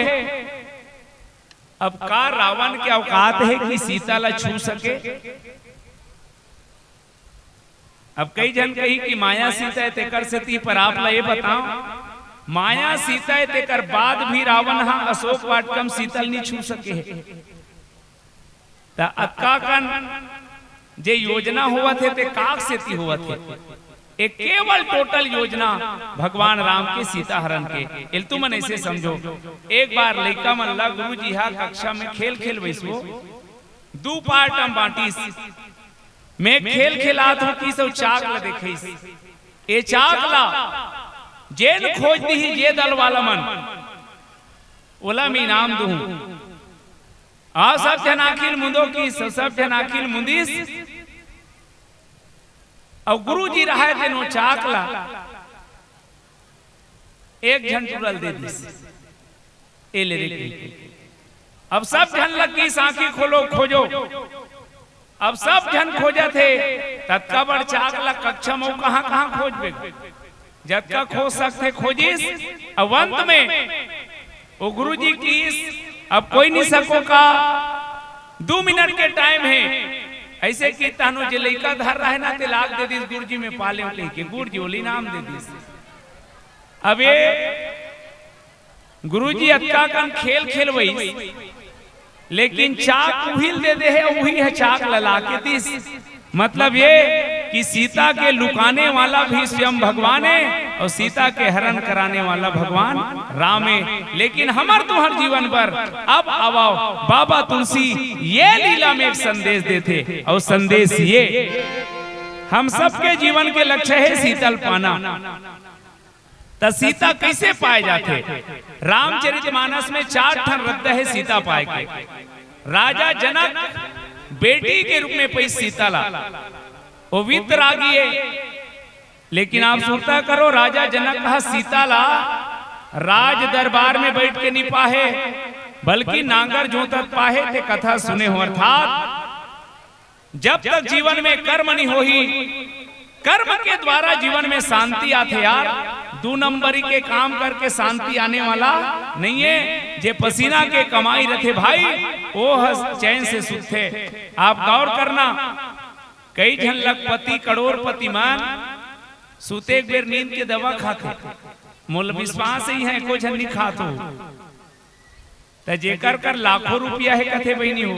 अब का रावण के औकात हे कि सीता ला छू सके? अब कई झन कही कि माया सीता हे तेकर सेती, पर आप ला ये बताओ, माया सीता हे तेकर बाद भी रावण हा अशोक वाटिका म सीता ल नहीं छू सके हे। त अतका कन जे योजना होवत हे ते काक सेती होवत हे? एक केवल टोटल योजना भगवान राम के सीता हरण के। एल तुमन ऐसे समझो, एक बार लइका मन ला गुरु जी हा कक्षा में खेल खेलवइस वो, दू पार्ट म बांटिस। मैं खेल खेलात हूं किस अउ चाक ला देखइस। ए चाक ला जेन खोज दिही जे दल वाला मन, ओला मैं इनाम दूहूं। आ सब झन आंखी ल मुंदो किस, सब झन आंखी ल मुंदिस। अउ गुरु जी रहे तेन ओ चाक ला एक झन टूरा ल दे दिस। ए ले रे। अब सब झन लग किस आंखी खोलो, खोजो। अब सब झन खोजत हे, ततका बड़ चाक ला कक्षा म कहां कहां खोजबे? जतका खोज सकथे खोजिस। अब अंत में ओ गुरु जी किस, अब कोई नहीं सको का, दू मिनट के टाइम हे। ऐसे कि तहनो जे लइका धर रहे ना, ते लाग दे दिस गुरु जी में पाले कहिके, गुरु जी ओला इनाम दे दिस। अब ए गुरु जी अतका कन खेल खेलवइस, लेकिन चाक उही ल दे दे हे, उही ह चाक ला लाके दिस। मतलब ये कि सीता के लुकाने वाला भी स्वयं भगवान हे अउ सीता के हरण कराने वाला भगवान राम हे। लेकिन हमर तुंहर जीवन बर अब आवव, बाबा तुलसी ये लीला में एक संदेश देथे, अउ संदेश ये, हम सबके जीवन के लक्ष्य हे सीता ल पाना। त सीता कइसे पाए जाथे? रामचरितमानस में चार ठन रद्दा हे सीता पाए के। राजा जनक बेटी के रूप में पइस सीता ला, ओ वीतरागी हे। लेकिन आप सुरता करो, राजा जनक ह सीता ला राज दरबार में बइठ के नी पाहे, बल्कि नांगर जोतत पाहे, ते कथा सुने हो। अर्थात जब तक जीवन में कर्म नहीं होही, कर्म के द्वारा जीवन में शांति आथे यार। दू नंबरी के काम करके शांति आने वाला नहीं हे। जे पसीना के कमाई रथे भाई, ओ ह चैन से सुतथे। आप गौर करना, कई झन लखपति करोड़पति मन सुते एक बेर नींद के दवा खाथे। मोला विश्वास ही हे, एको झन नहीं खात हो। त जेकर कर लाखों रुपया हे कथे बहिनी हो,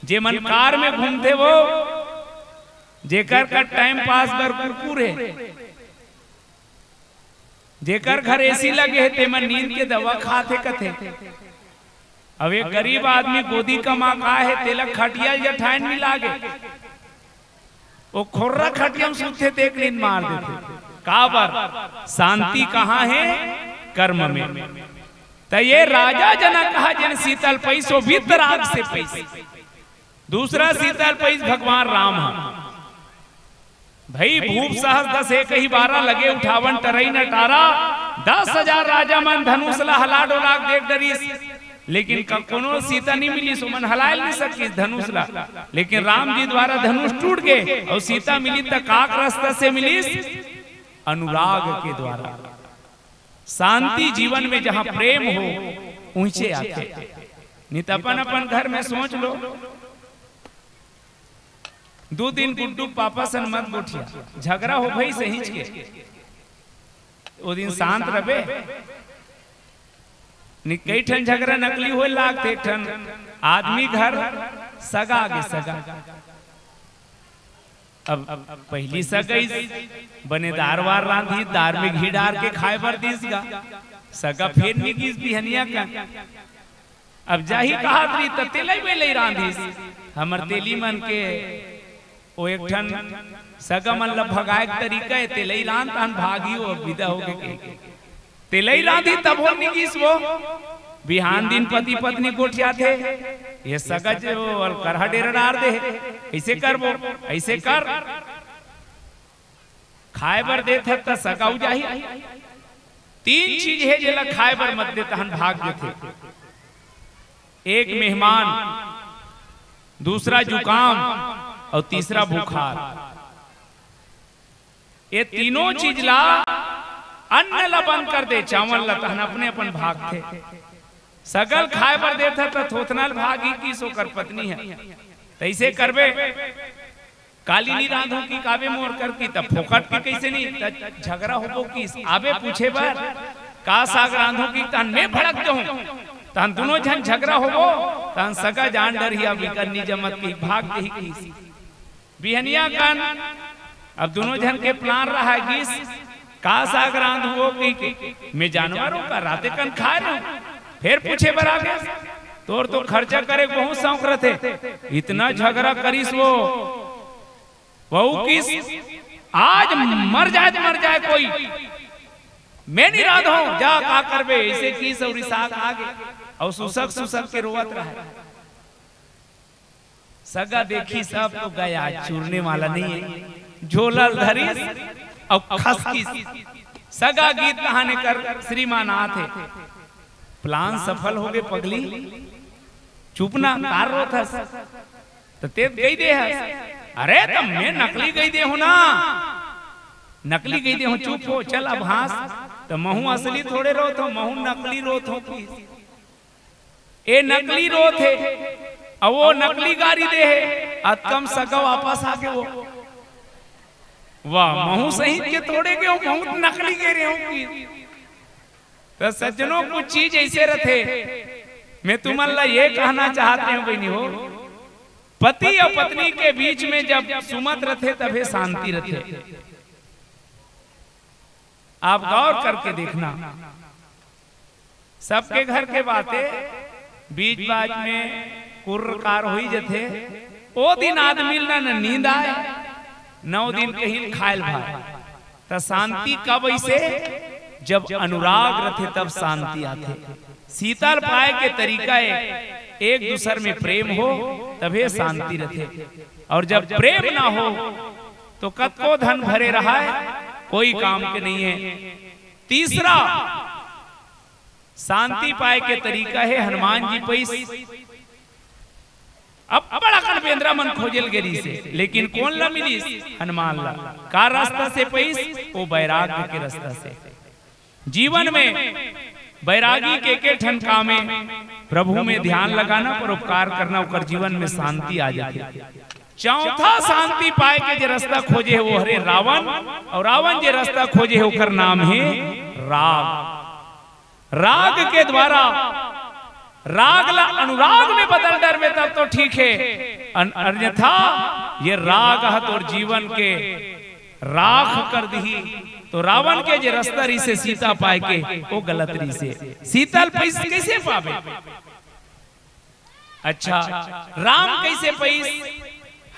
जे मन कार में घूमथे वो, जेकर कर टाइम पास बर कुरकुर हे, जेकर घर एसी लगे हे, ते मन नींद के दवा खाथे कथे। अब एक गरीब आदमी गोदी कमा का हे, तेला खटिया ल जठाइन मिला गे। ओ खोर्रा खटिया म सुतथे ते एक नींद मार देथे। काबर? शांति कहाँ हे? कर्म में। त ये राजा जनक ह जेन सीता ल पइस, ओ वीतराग से पइस। दूसरा सीता ल पइस भगवान राम ह। भई भूप सहस दस एकही बारा, लगे उठावन टरई नटारा। दस हजार राजा मन धनुष ला हला डोला के देख डरिस। लेकिन क-, कोनो सीता नहीं मिलिस, ओमन हलाए नहीं सकिस धनुष ला। लेकिन राम जी द्वारा धनुष टूट गे अउ सीता मिलिस त काक रस्ता से मिलिस? अनुराग के द्वारा। शांति जीवन में जहां प्रेम हो, उहिंचे आथे। नहीं त अपन अपन घर में सोच लो, दू दिन गुड्डू पापा सन मत गोठिया, झगरा हो भई सहीच के। ओ दिन शांत रबे। नि-, कई ठन झगरा नकली होए लागथे, एक ठन आदमी घर सगा आगे सगा। अब पहिली सगई बने दार वार रांधी, दार में घी डार के खाए बर दिस गा। सगा फेर नि गिस बिहनिया का। अब जाही कहात रही त तेलई बेलई रांधिस। हमर तेली मन के ओ एक ठन सगा मन ल भगाए के तरीका हे, तेलई रांध तहन भागी, ओ विदा होगे के। तेलई रांधी तभो नि गिस वो। बिहान दिन पति पत्नी गोठियाथे, ये सगा जो अलकरहा डेरा डार दे, ऐसे करबो, ऐसे कर। खाए बर देत हे त सगा हो जाही। तीन चीज हे जेला खाए बर मत दे, तहन भाग देथे। एक मेहमान, दूसरा जुकाम अउ तीसरा बुखार। ये तीनों चीज ला, अन्न ला बंद कर दे, चावल ला, तहन अपने अपन भागथे। सगा ल खाए बर देत हे त थोथना ल भागी किस ओकर पत्नी हे। तइसे करबे, काली नी रांधो कि काबे मोर कर की, त फोकट के कइसे नी, त झगरा होबो किस, आबे पूछे बर, का साग रांधो कि, तहन मैं भड़क जाहूं, तहन दुनों झन झगरा होबो, तहन सगा जान डरही, अब इकर नी जमत कि भाग देही किस। बिहनिया कन अब दुनों झन के plan रहा गिस, का साग रांधहू कहिके, मैं जानवर हूं का, राते कन खाए रहेंव, फेर पूछे बर आगे, तोर तो खर्चा करे के बहुत शौक रथे, इतना झगरा करिस वो, वहू किस, आज मर जाए त मर जाए कोई, मैं नी रांधंव, जा का करबे, अइसे किस अउ रिसा के आगे, अउ सुसक सुसक के रोवत रहे। सगा देखिस अब तो गया, चूरने वाला नहीं है। झोला ल धरिस अउ खसकिस। सगा गिस तहाने कर श्रीमान आथे। Plan सफल होगे पगली। चुप ना, काबर रोथस? त तें गई दे हस। अरे त मैं नकली गई दे हूं ना। नकली गई दे हूं, चुप हो, चल अब हाँस। त महूं असली थोड़े रोथंव, महूं नकली रोथंव कि। ए नकली रोथे, अउ वो नकली गारी दे हे, अतका म सगा वापस आगे वो। वाह, महूं सही के थोड़े गे हूं, महूं नकली गे रहेंव कि। त सज्जनों, कुछ चीज अइसे रथे। मैं तुमन ला ये कहना चाहत रहेंव बहिनी हो, पति अउ पत्नी के बीच में जब सुमत रथे तभे शांति रथे। आप गौर करके देखना, सबके घर के बाते बीच बाज में कुर्रकार होई जथे। ओ दिन आदमी ल न नींद आए, न ओ दिन कहीं खाए ल भाए। त शांति कब अइसे? जब अनुराग रथे तब शांति आथे। शीतल पाए के तरीका ए, एक दूसर में प्रेम हो तभे शांति रथे। अउ जब प्रेम ना हो तो कतको धन भरे रहाय, कोई काम के नहीं हे। तीसरा शांति पाए के तरीका हे हनुमान जी पइस। अब बड़ा कन बेंदरा मन खोजे ल गे रिहिसे, लेकिन कोन ला मिलिस? हनुमान ला। का रास्ता से पइस? ओ वैराग्य के रास्ता से। जीवन में वैरागी के के ठन काम ए, प्रभु में ध्यान लगाना, परोपकार करना, ओकर जीवन में शांति आ जाथे। चौथा शांति पाए के जे रास्ता खोजे हे वो हरे रावण, अउ रावण जे रास्ता खोजे हे ओकर नाम हे राग। राग के द्वारा राग ला अनुराग में बदल डरबे तब तो ठीक हे, अन-, अन्यथा ये राग ह तोर जीवन के राख कर दिही। तो रावण के जे रास्ता रिहिसे सीता पाए के, वो गलत रिहिसे। सीता ल पइस कइसे पाबे? अच्छा, राम कइसे पइस,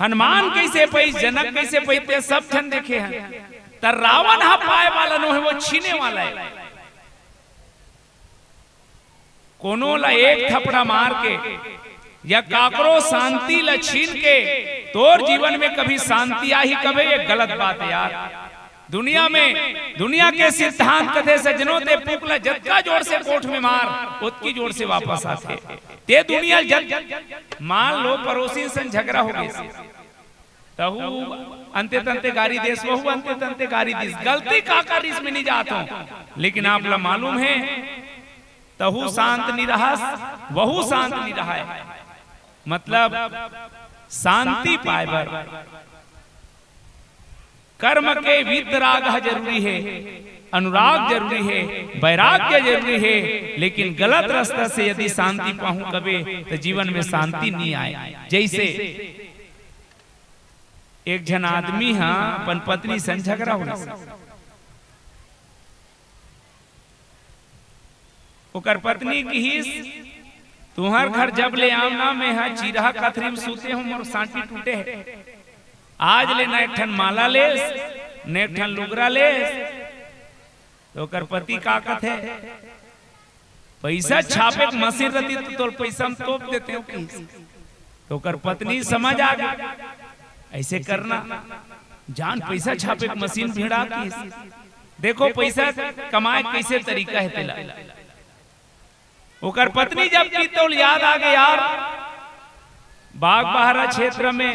हनुमान कइसे पइस, जनक कइसे पइस, ते सब झन देखे हन। त रावण ह पाए वाला नोहे, वो छीने वाला हे। कोनो ला एक थपड़ा मार के या काकरो शांति ला छीन के तोर जीवन में कभी शांति आही कबे? ये गलत बात हे यार। दुनिया में, दुनिया के सिद्धांत कथे, सज्जनों, ते पूक ला जतका जोर से कोठ में मार, ओतकी जोर से वापस आथे। ते दुनिया ल जत, मान लो पड़ोसी सन झगरा हो गे, तहू अंते तंते गारी देस, वहू अंते तंते गारी दिस, गलती काकर रिहिस मैं नी जानत हंव, लेकिन आप ला मालूम हे, तहू शांत नी रहस, वहू शांत नी रहय। मतलब शांति पाए बर कर्म के वीतराग ह जरूरी हे, अनुराग जरूरी हे, वैराग्य जरूरी हे, लेकिन गलत रास्ता से यदि शांति पाहूं कबे, त जीवन में शांति नी आए। जइसे एक झन आदमी ह अपन पत्नी सन झगरा होइस। ओकर पत्नी किहिस, "तुंहर घर जब ले आंव ना, मैं ह चिरहा कथरी म सूते हंव, मोर सांटी टूटे हे।" आज ले न एक ठन माला लेस, न एक ठन लुगरा लेस। तो ओकर पति का कथे, "पैसा छापे के मशीन रहती तो तोर पैसा में तोप देते हो किस।" तो ओकर पत्नी समझ आ गई, "ऐसे करना, जान पैसा छापे के मशीन भिड़ा किस।" देखो, पैसा कमाए कैसे तरीका है तेला। ओकर पत्नी जब की तो याद आ गई, "यार, बागबाहरा क्षेत्र में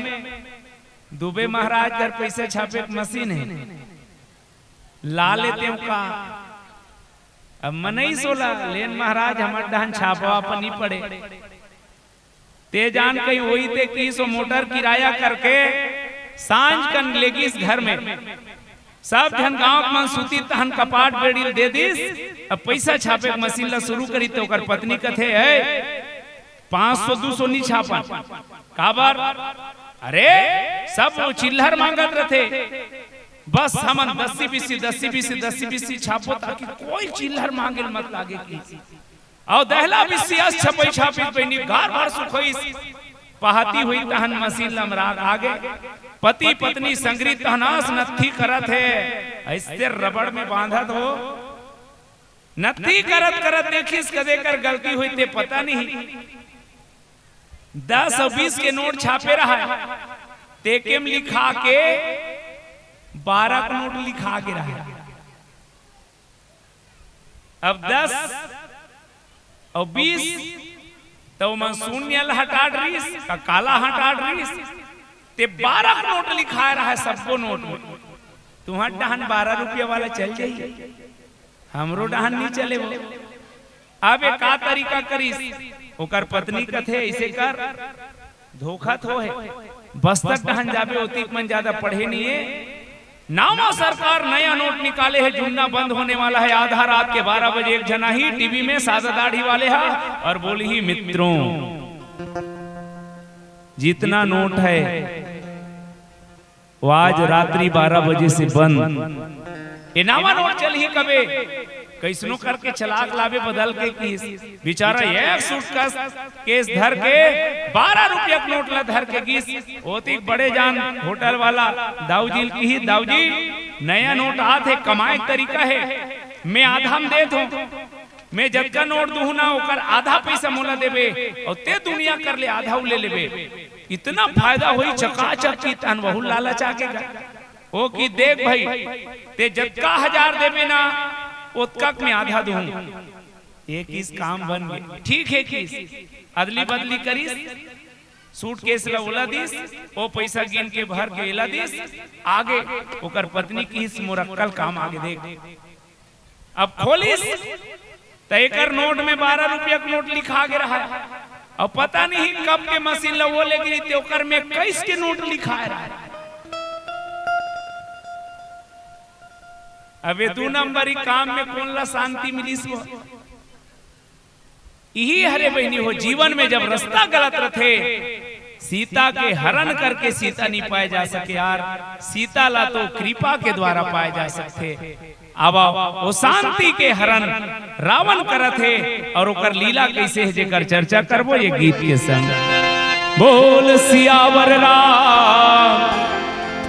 दुबे महाराज घर पैसा छापे के मशीन है, ला लेते हो का?" अब मनई सोला, "लेन महाराज, हमर डहन छापवा पनी पड़े।" ते जान कहीं होई ते कि सो मोटर किराया करके सांझ कन लेगिस घर में। सब झन गांव के मन सूती तहन कपाट बेड़ी ल दे दिस। अब पैसा छापे के मशीन ला शुरू करी ते ओकर पत्नी कथे, "ए, पाँच सौ दू सौ नी छापन।" "काबर?" "अरे, सब वो चिल्लर मांगत रथे, बस हमन दसी बीसी, दसी बीसी, दसी बीसी छापो, ताकि कोई चिल्लर मांगे ल मत लागे कि।" अउ दहला बिस्सी अस छपई छापी बहिनी गार भर सुखोइस। पहाती हुई तहन मशीन लमराग आगे। पति पत्नी संगरी तहनास नत्थी करत हे। ऐसे रबड़ में बांधत हो। नत्थी करत करत देखिस कदे कर गलती हुई ते पता नहीं। दस अउ बीस के नोट छापे रहा। तेके म लिखा के बारह के नोट लिखा के रहा। अब दस अउ बीस, त ओमन शून्य ल हटा डरिस, का काला हटा डरिस, ते बारह नोट लिखाए रहा है, सब्बो नोट में। तुंहर डहन बारह रुपया वाला चल जाई, हमरो डहन नी चले वो। अब ए का तरीका करिस, ओकर पत्नी कथे, "ऐसे कर, धोखा थो हे, बस्तर डहन जाबे, ओतिक मन ज्यादा पढ़े नहीं है।" नावा सरकार नया नोट निकाले है, जुन्ना बंद होने वाला है। आधा रात के बारह बजे एक जना ही टीवी में सादा दाढ़ी वाले हा और बोली ही, "मित्रों, जितना नोट है वो आज रात्रि बारह बजे से बंद।" ए नावा नोट चलही कबे, कैसनो करके चलाक लाबे बदल के किस। बेचारा एक सूटकेस, केस धर के बारह रुपया के नोट ला धर के गिस। ओतिक बड़े जान होटल वाला दाऊ जी ल किही, "दाऊ जी, नया नोट आत हे, कमाए के तरीका हे, मैं आधा म देत हों, मैं जतका नोट दूहूं ना, ओकर आधा पैसा मोला देबे, अउ ते दुनिया कर ले आधा उ ले लेबे, इतना फायदा होई, चकाचक की तन वहू लालच आके गा।" ओ कि, "देख भाई, ते जतका हजार देबे ना, ओतका के मैं आधा दूहूं।" ए किस काम बन गे, ठीक है किस, अदली बदली करिस, सूटकेस ला ओला दिस, ओ पैसा गिन के भर के एला दिस, आगे ओकर पत्नी किस, "मोर अक्कल काम आगे देख।" अब खोलिस, त एकर नोट में बारह रुपया के नोट लिखा गे रहा है। अब पता नहीं कब के मशीन ला वो ले गिरी, ते ओकर में इक्कीस के नोट लिखाए रहा है। अबे दू नंबरी काम में कोन ला शांति मिलिस वो? इही हरे बहिनी हो, जीवन में जब रास्ता गलत रथे, सीता के हरण करके सीता नहीं पाए जा सके यार। सीता ला तो कृपा के द्वारा पाए जा सकथे। अब ओ शांति के हरण रावण करत हे और ओकर लीला कैसे हे, जेकर चर्चा करबो ये गीत के संग। बोल सियावर राम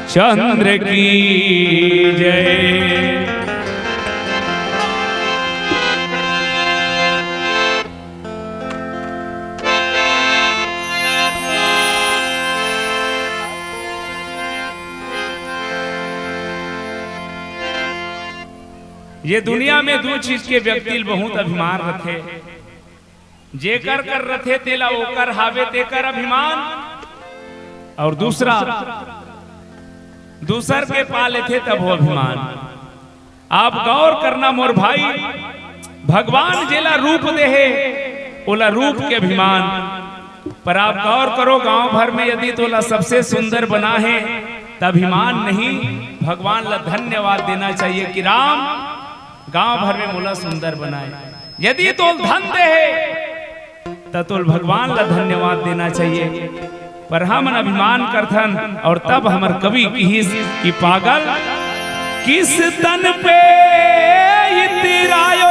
चंद्र की जय। ये दुनिया में दू चीज के व्यक्ति ल बहुत अभिमान रथे। जेकर कर रथे तेला ओकर हावे तेकर अभिमान, और दूसरा दूसर के पा लेथे तब वो अभिमान। आप गौर करना मोर भाई, भगवान जेला रूप दे हे, ओला रूप के अभिमान। पर आप गौर करो, गांव भर में यदि तोला सबसे सुंदर बना हे, त अभिमान नहीं, भगवान ला धन्यवाद देना चाहिए कि राम गांव भर में मोला सुंदर बनाए। यदि तोल धन दे हे, त तोल भगवान ला धन्यवाद देना चाहिए। पर हमन अभिमान करथन, और तब हमर कवि किहिस कि पागल किस तन पे इतरायो,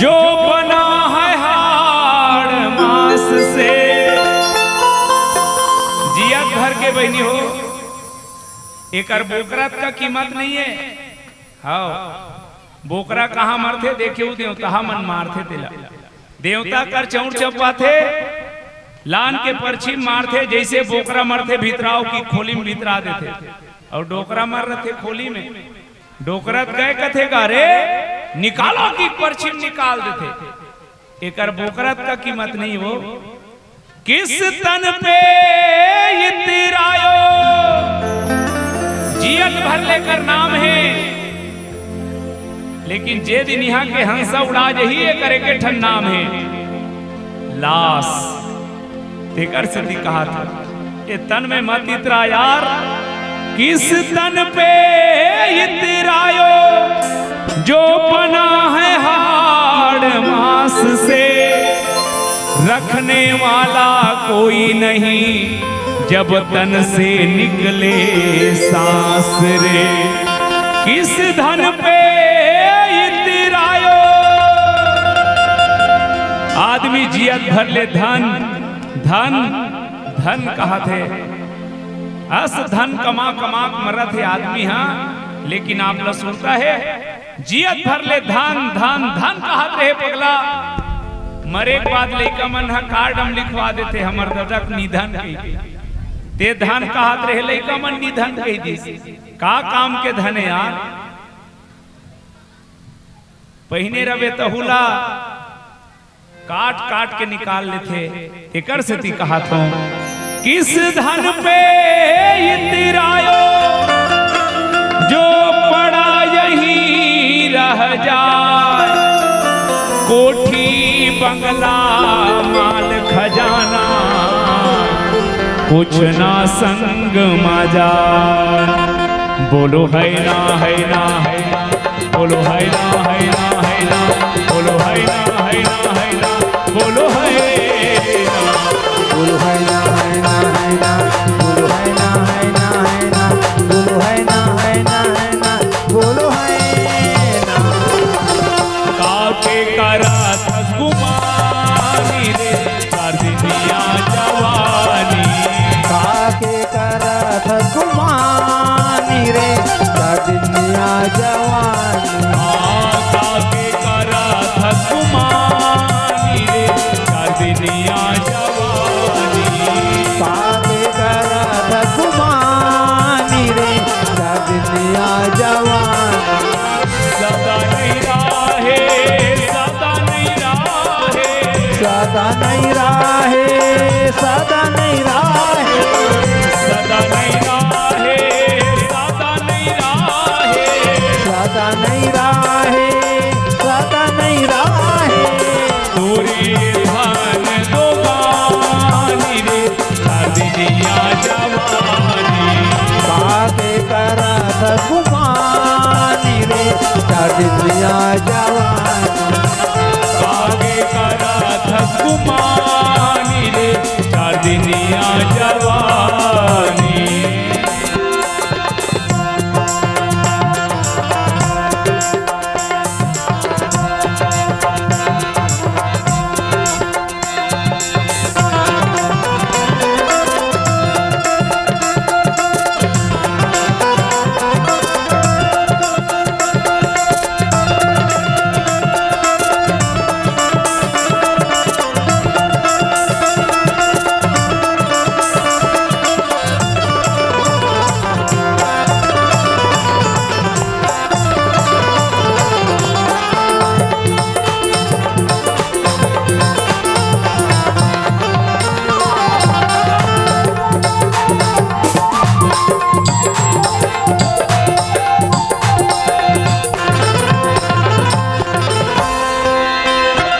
जो बना है हाड़ मांस से। जी के बहिनी हो, एकर बोकरा का कीमत नहीं है। हाँ, बोकरा कहाँ मरथे, देखे वो देवता मन मारथे तेला। देवता कर चौंड़ चपवाथे, लान के परछी मारथे, जैसे बोकरा मरथे भितराव की खोली में भितरा देथे, और डोकरा मर रथे खोली में। डोकरत गए कथे का रे, निकालो की परछी निकाल देथे। एकर बोकरत का कीमत नहीं हो। किस तन पे इतरायो, जियत भर लेकर नाम है, लेकिन जे दिन यहाँ के हंसा उड़ा जही, एकर एक ठन नाम है, लाश। तेकर सेती कहा था, ये तन में मत इतरा यार, किस तन पे इतरायो, जो बना है हाड़ मांस से, रखने वाला कोई नहीं, जब तन से निकले सांस रे। किस धन पे इतरायो, आदमी जियत भर ले धन, धन, धन कहा थे। अस धन कमा कमा के मरत हे आदमी हा, लेकिन आप ला सुनता है, जियत भर ले धन, धन, धन कहत रहे पगला। मरे के बाद लइका मन ह कार्ड म लिखवा देथे, "हमर ददा के निधन" कहिके। ते धन कहत रहे, लइका मन निधन कहि दिस। का काम के धन हे यार? पहिने रवे तहू ला काट काट के निकाल लेथे। तेकर सेती कहत हूँ, किस धन पे इतरायो, जो पड़ा यहीं रह जाए। कोठी बंगला माल खजाना, कुछ ना संग मा जाए। बोलो है ना, है ना, है ना। बोलो है ना, है ना, है ना। बोलो है ना, है ना, है ना। बोलो है ना। बोलो है ना, है ना, है ना। बोलो है ना, है ना, है ना। बोलो है ना, है ना, है ना। बोलो है ना। काके करत हस गुमानी रे, चार दिनिया जवानी। काके करत हस गुमानी रे, चार दिनिया जवानी। आ, काके करत हस गुमानी रे, चार दिनिया जवानी। काके करत हस गुमानी रे, चार दिनिया जवानी। सदा नहीं राहे, सदा नहीं राहे। सदा नहीं राहे, सदा नहीं राहे। सदा नहीं राहे, सदा नहीं राहे। सदा नहीं राहे, सदा नहीं राहे। तोरे धन दोगानी रे, चार दिनिया जवानी। काके करत हस गुमानी रे, चार दिनिया जवानी। काके करत हस गुमानी रे, चार दिनिया जवानी।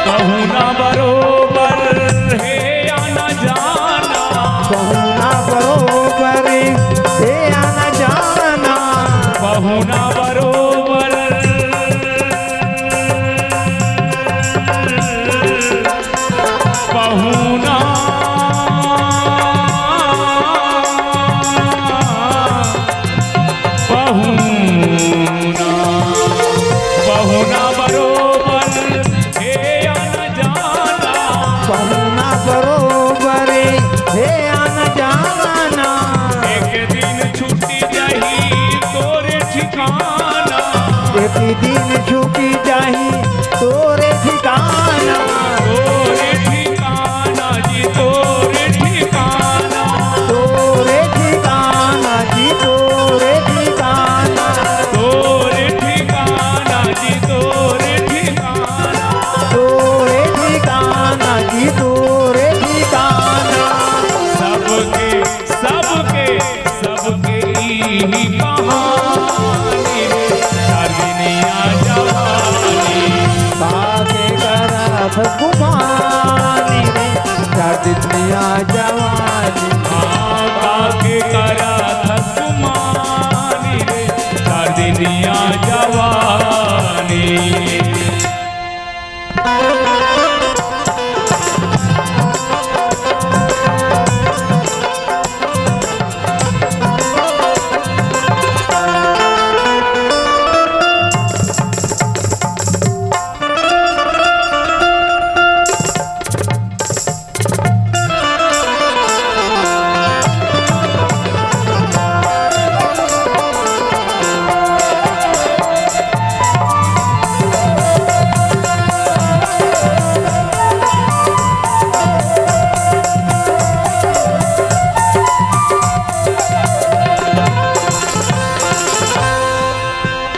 पहुना बरोबर हे आना जाना। पहुना बरोबर हे आना जाना। पहुना बरोबर पहुना, पहुना, पहुना बरोबर हे आना जाना। पहुना बरोबर हे आना जाना। कि दिन छूटी जाही तोरे ठिकाना। तोरे ठिकाना जी, तोरे ठिकाना। तोरे ठिकाना जी, तोरे ठिकाना। तोरे ठिकाना जी, तोरे ठिकाना। तोरे ठिकाना जी, तोरे ठिकाना। सबके, सबके सबके इही कहानी रे, चार दिनिया जवानी। काके करत गुमानी रे, चार दिनिया जवानी। हाँ, काके करत गुमानी रे, चार दिनिया जवानी।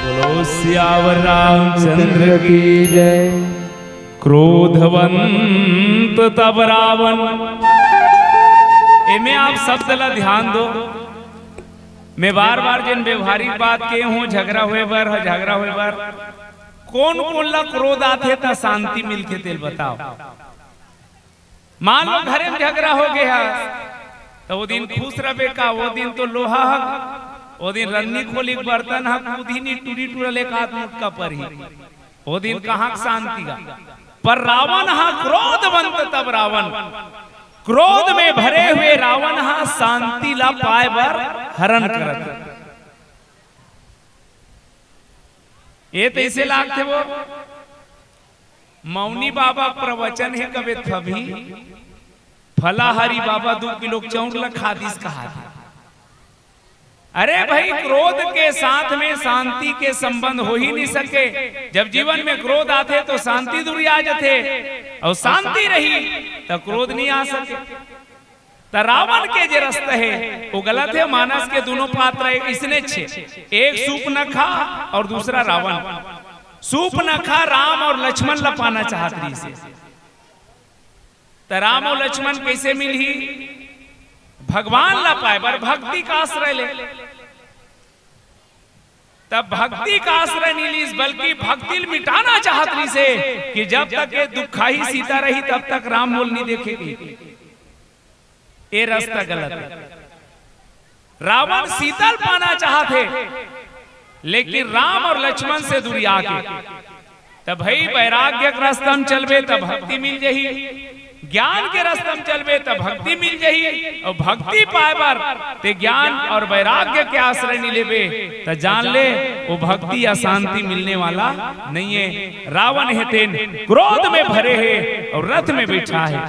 बोलो सियावर रामचंद्र की जय। क्रोधवंत तब रावण। एमे आप शब्द ला ध्यान दो। मैं बार-बार जेन व्यवहारिक बात के हूँ, झगड़ा होए बर, झगड़ा होए बर, कोन-कोन ला क्रोध आथे त शांति मिलथे, तेल बताओ। मान लो, घरे में झगड़ा हो गया, त ओ दिन खुश रबे का? ओ दिन तो लोहा ह, ओ दिन रन्नी खोली के बर्तन ह, कूदी नी, टूरी टूरा ले का मुटका परही। ओ दिन कहाँ के शांति गा? पर रावण हा क्रोधवंत, तब रावण, क्रोध में भरे हुए रावण हा शांति ला पाए बर हरण करत हे। ए तइसे लागथे वो मौनी बाबा प्रवचन हे कबे थभी फलाहारी बाबा दू किलो चाउर ला खा दिस कहा थे। अरे भाई, क्रोध के साथ में शांति के संबंध हो ही नहीं सके। जब जीवन में क्रोध आथे तो शांति दूरी आ जाथे, और शांति रही तो क्रोध नहीं आ सके। त रावण के जे रस्ता हे वो गलत हे। मानस के दोनों पात्र एक इसने छे, एक सूपनखा और दूसरा रावण। सूपनखा राम और लक्ष्मण ला पाना चाहत रहिस हे। त राम और लक्ष्मण कैसे मिलही? भगवान ला पाए बर भक्ति का आश्रय ले। तब भक्ति का आश्रय नहीं लीस, बल्कि भक्ति ल मिटाना चाहत रहिस हे कि जब तक ये दुखाही सीता रही, तब तक राम मोल नहीं देखेगी। ये रास्ता गलत है। रावण सीता ल पाना चाहत हे, लेकिन राम और लक्ष्मण से दूरिया के। त भाई, वैराग्य के रास्ता में चलबे त भक्ति मिल जाही, ज्ञान के रास्ता में चलबे त भक्ति मिल जाही, और भक्ति पाए बर ते ज्ञान और वैराग्य के आश्रय नहीं लेबे त जान ले, वो भक्ति या शांति मिलने वाला नहीं है। रावण हे तेन क्रोध में भरे हे और रथ में बैठा है।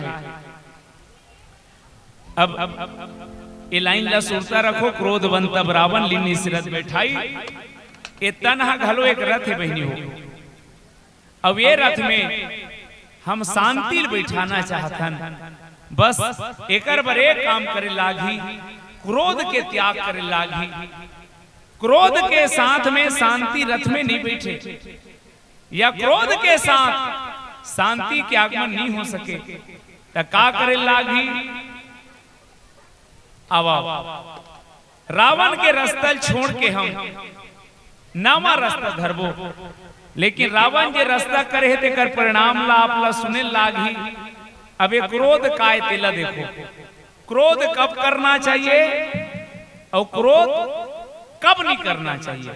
अब, अब ये लाइन ला सुरता रखो, क्रोधवंत तब रावण लीन्ही सिरथ बैठाई। ये तन हा घलो एक रथ हे बहिनी हो। अब ये रथ में हम शांति ल बैठाना चाहत हन, बस एकर बर एक काम करे लागही, क्रोध के त्याग करे लागही। क्रोध के साथ में शांति रथ में नहीं बैठे, या क्रोध के साथ शांति के आगमन नहीं हो सके, त का करे लागही? आवा, रावण के रास्ता ल छोड़ के हम नवा रास्ता धरबो। लेकिन रावण जे रास्ता करे हे, तेकर परिणाम ला आप ला सुने लागही। अब ये क्रोध काय, तेला देखो, क्रोध कब करना चाहिए और क्रोध कब नहीं करना चाहिए।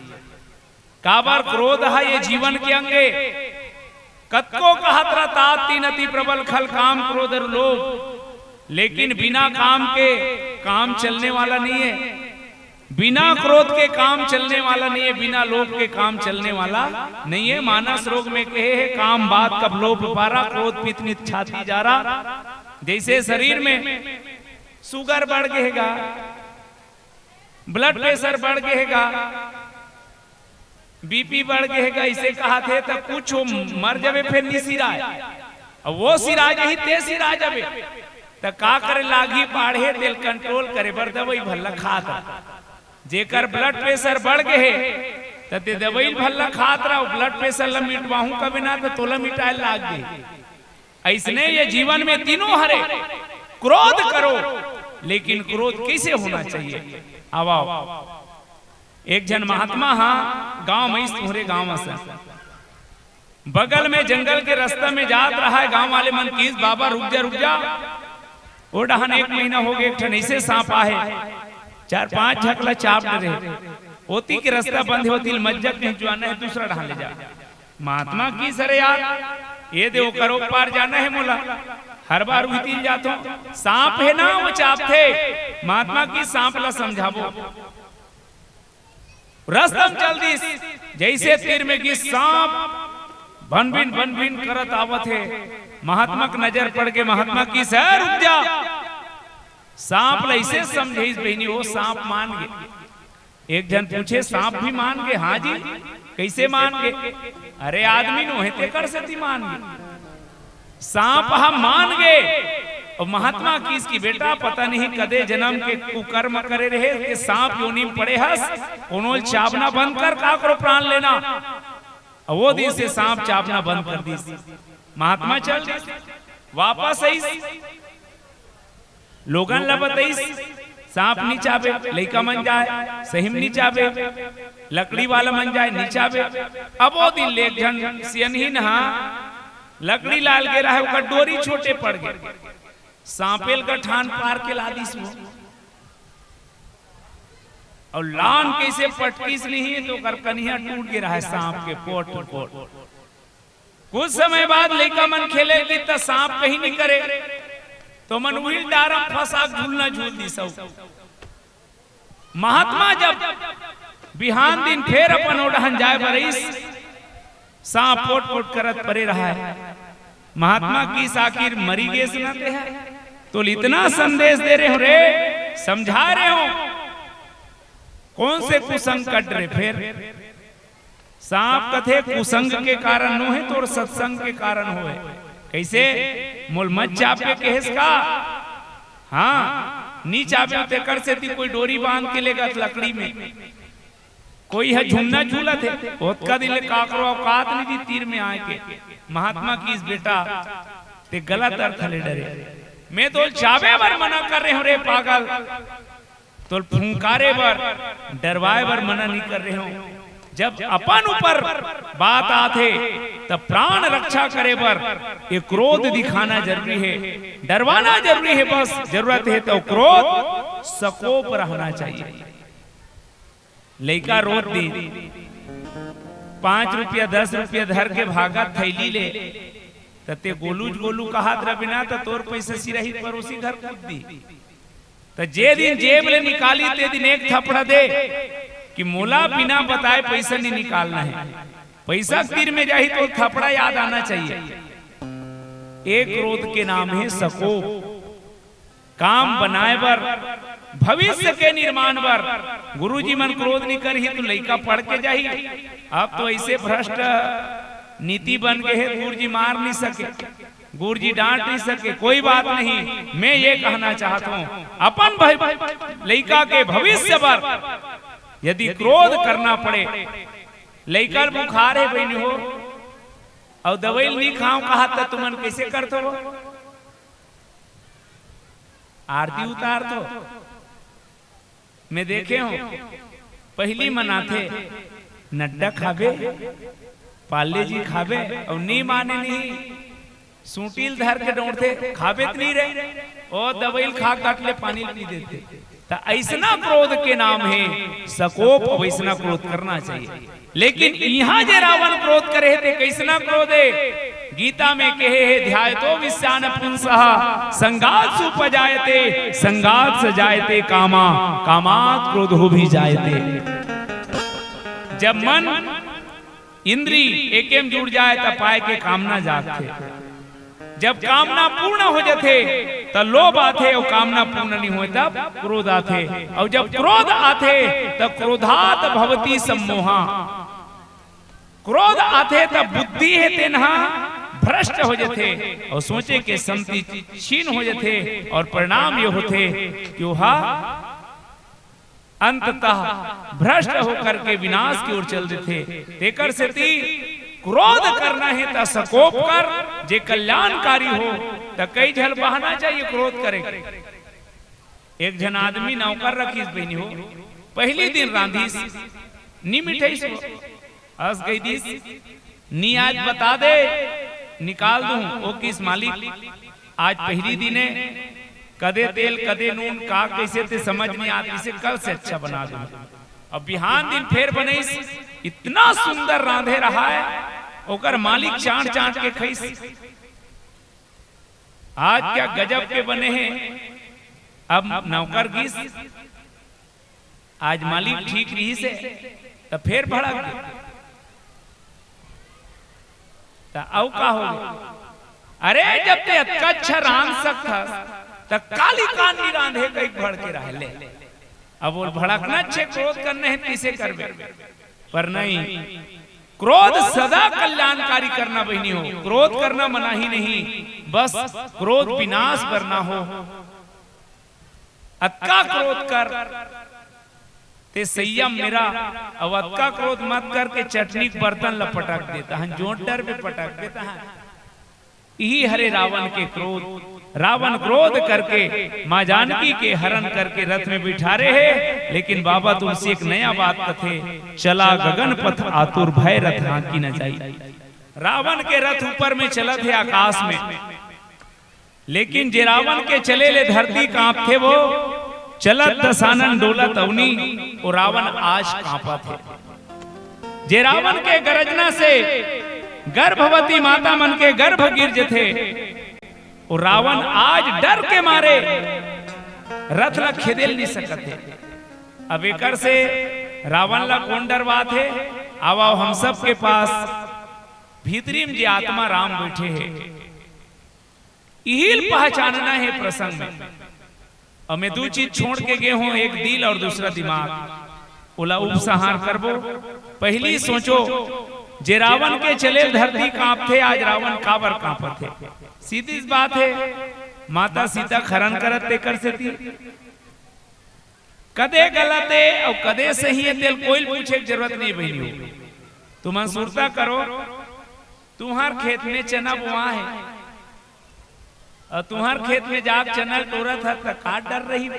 काबर क्रोध ह ये जीवन के अंग ए। कतको कहत रह तात तीन अति प्रबल खल काम क्रोध अरु लोभ, लेकिन बिना काम के काम चलने वाला नहीं है, बिना क्रोध के काम चलने वाला नहीं है, बिना लोभ के काम चलने वाला नहीं है। मानस रोग में कहे हे, काम बात कब लोभ पारा, क्रोध पित नित छाती जारा। जैसे शरीर में sugar बढ़ गे हे गा, blood pressure बढ़ गे हे गा, बीपी बढ़ गे हे, कइसे कहत हे, त कुछ हो मर जबे, फेर नी सिराय। अब वो सिरा जाही, ते सिरा जबे। त का करे लागही, बाढ़े तेल कंट्रोल करे बर दवई भल्ला खात रह। जेकर ब्लड प्रेशर बढ़ गे हे, त ते दवई भल्ला खात रह, ब्लड प्रेशर ल मिटवाहूं कबे ना, त तोला मिटाय लाग गे। अइसने ये जीवन में तीनों हरे, क्रोध करो, लेकिन क्रोध कैसे होना चाहिए? आवा, एक झन महात्मा हा गांव में, तुहरे गांव असन, बगल में जंगल के रास्ता में जात रहा हे। गांव वाले मन किस, "बाबा, रुक जा, रुक जा।" ओ डहन एक महीना हो गे, एक ठन ऐसे सांप आहे, चार पांच झकला चाप डरे। ओती के रास्ता बंद हे, ओती ल मत जा, कहीं जुआना हे, दूसरा डहन ले जा। महात्मा किस, "अरे यार, ये दे ओकर ओ पार जाना हे मोला, हर बार उही तीर जाथों, सांप हे ना, वो चापथे।" महात्मा किस, "सांप ला समझाबो।" रस्ता म चल दिस, जइसे तीर में गिस, सांप भनभिन भनभिन करत आवत हे। महात्मा के नजर पड़ गे, महात्मा किस, "ए, रुक जा।" सांप ल अइसे समझाइस बहिनी, वो सांप मान गे। एक झन पूछे, "सांप भी मान गे?" "हाँ जी।" "कइसे मान गे?" "अरे, आदमी नोहे, तेकर सेती मान गे।" सांप ह मान गे। अउ महात्मा किस कि, "बेटा, पता नहीं कदे जनम के कुकर्म करे रहे के सांप योनि म पड़े हस, कोनो ल चाबना बंद कर, काकरो प्राण लेना।" अउ वो दिन से सांप चाबना बंद कर दिस। महात्मा चल दिस, वापस आइस, लोगन ल बताइस, "सांप नी चाबे, लइका मन जाय, सही म नी चाबे, लकड़ी वाला मन जाय, नी चाबे।" अब वो दिन ले एक झन सियनहिन हा लकड़ी लाय ल गे रहा हे, ओकर डोरी छोटे पड़ गे। सांपे ल गठान पार के ला दिस वो। अउ लान कइसे पटकिस नहीं, त ओकर कनिहा टूट गे रहा हे सांप के, पोट पोट। कुछ समय बाद लइका मन खेले कि त सांप कहीं नी करे, त मन उहिल डारा म फंसा के झूलना झूल दिस। महात्मा जब बिहान दिन फेर अपन ओ डहन जाय बर आइस, सांप पोट पोट करत परे रहा हे। महात्मा किस, "आखिर मरी गेस ना ते ह? तोल इतना संदेश दे रहे हों रे, समझा रहे हों, कौन से कुसंग कट रहे?" फेर सांप कथे, "कुसंग के कारण नोहे, तोर सत्संग के कारण होय।" "कइसे? मोल मत चाबे कहेस का?" "हाँ, नी चाबे तेकर सेती कोई डोरी बांध के लेगत लकड़ी में, कोई ह झुलना झूलत हे।" ओतका दिन ले काकरो औकात नी दिस तीर में आय के। महात्मा किस, "बेटा, ते गलत अर्थ ले डरे, मैं तोल चाबे बर मना कर रहे हों रे पागल।" तोल फुंकारे बर, डरवाय बर मना नी कर रहे हों। जब अपन ऊपर बात आथे, तब प्राण रक्षा करे बर ये क्रोध दिखाना जरूरी हे, डरवाना जरूरी हे। बस जरूरत हे त क्रोध सकोप रहना चाहिए। लइका रोत दिस, पांच रुपया, दस रुपया धर के भागत थैली ले, त ते गोलू गोलू कहत रह बिना, त तोर पइसा सिराही, परोसी घर कूद दिस। त जे दिन जेब ले निकाली, ते दिन एक थपड़ा दे कि मोला बिना बताए पइसा नी निकालना हे। पइसा तीर में जाही त थपड़ा याद आना चाहिए। ए क्रोध के नाम हे सकोप। काम बनाय बर, भविष्य के निर्माण बर। गुरुजी मन क्रोध नी करही त लइका पढ़ के जाही। अब तो अइसे भ्रष्ट नीति बन गे हे, गुरुजी मार नी सके। गुरुजी डांट नहीं सके, कोई बात नहीं। मैं ये कहना चाहता हूँ, अपन भाई, लइका के भविष्य बर यदि क्रोध करना पड़े, लइका ल बुखार हे बहिनी हो, अउ दवाई ल नी खाव कहा त तुमन कइसे करथो? आरती उतारथो? मैं देखे हूँ, पहिली मन आथे, नड्डा खाबे, पार्ले जी खाबे, अउ नी माने नहीं, सूटी ल धर के डोंटथे, खाबे त नी रे, ओ दवाई ल खा काट ले, पानी ल पी देथे। त अइसना क्रोध के नाम हे सकोप, अउ अइसना क्रोध करना चाहिए। लेकिन इहाँ जे रावण क्रोध करे हे, ते कइसना क्रोध हे? गीता में कहे हे, "ध्यायतो विषयान पुंसः संगात्सुपजायते, संगात्स जायते कामा, कामात् क्रोधोऽभिजायते।" जब मन, इंद्री एके म जुड़ जाय, त पाय के कामना जागथे। जब कामना पूर्ण हो जाथे, त लोभ आथे, अउ कामना पूर्ण नहीं होय, तब क्रोध आथे, अउ जब क्रोध आथे, त क्रोधात भवति सम्मोहा। क्रोध आथे त बुद्धि हे तेन ह भ्रष्ट हो जथे, अउ सोचे के समति छीन हो जथे, अउ परिणाम ये होथे कि ओहा अंततः भ्रष्ट होकर के विनाश की ओर चल देथे। तेकर सेती क्रोध करना हे त सकोप कर, जे कल्याणकारी हो, त कई झन बहाना चाहिए क्रोध करे। एक झन आदमी नौकर रखिस बहिनी हो, पहिली दिन रांधिस, नी मिठाइस वो, अस कहि दिस, "नी आज बता दे, निकाल दूं।" ओ किहिस, "मालिक, आज पहिली दिन हे, कदे तेल, कदे नून, का कइसे ते समझ नइ आत, इसे कल से अच्छा बना दूं।" अब बिहान दिन फेर बनइस, इतना सुंदर रांधे रहाय, ओकर मालिक चांट चांट के खइस। आज क्या गजब के बने हे। अब नौकर गिस, आज मालिक ठीक रहिस हे, त फेर भड़क गे। त अउ का हो गे? अरे, जब ते अतका अच्छा रांध सकथस, त काली कान नी रांधे कहिके भड़के रहे ले। अब वो भड़कना अच्छे, क्रोध करना हे, किसे करबे? पर नहीं, क्रोध सदा कल्याणकारी करना बहिनी हो, क्रोध करना मनाही नहीं, बस क्रोध विनाश करना हो। अतका क्रोध कर, ते संयम मेरा, अउ अतका क्रोध मत करके चटनी के बर्तन ल पटक देता हन, जोंट डर में पटक देता हन। इही हरे रावण के क्रोध। रावण क्रोध करके माँ जानकी के हरण करके रथ में बिठारे हे, लेकिन बाबा तुलसी एक नया बात कथे, "चला गगन पथ आतुर भय रथ हाँकी न जाई।" रावण के रथ ऊपर में चलत हे आकाश में, लेकिन जे रावण के चले ले धरती कांपथे वो, चलत दसानन डोलत अवनी, वो रावण आज कांपत हे। जे रावण के गरजना से गर्भवती माता मन के गर्भ गिर जथे, वो रावण आज डर के मारे रथ ला खेदेल नहीं सकत हे। अब एकर से रावण ला कौन डरवात हे? आवा हम सब के पास भीतरी में जे आत्मा राम बैठे हे, इही ल पहचानना हे प्रसंग में। अब मैं दू चीज छोड़ के गे हों, एक दिल और दूसरा दिमाग। ओला उपसंहार करबो। पहली सोचो, जे रावण के चले ल धरती कांपथे, आज रावण काबर कांपत हे? सीधी सी बात हे, माता सीता के हरण करत तेकर सेती। कदे गलत हे अउ कदे सही हे, तेल कोई ल पूछे के जरूरत नहीं बहिनी हो। तुमन सुरता करो, तुम्हार खेत में चना बोआ हे, अउ तुम्हार खेत में जाके चना टोरत हस, त का डर रही?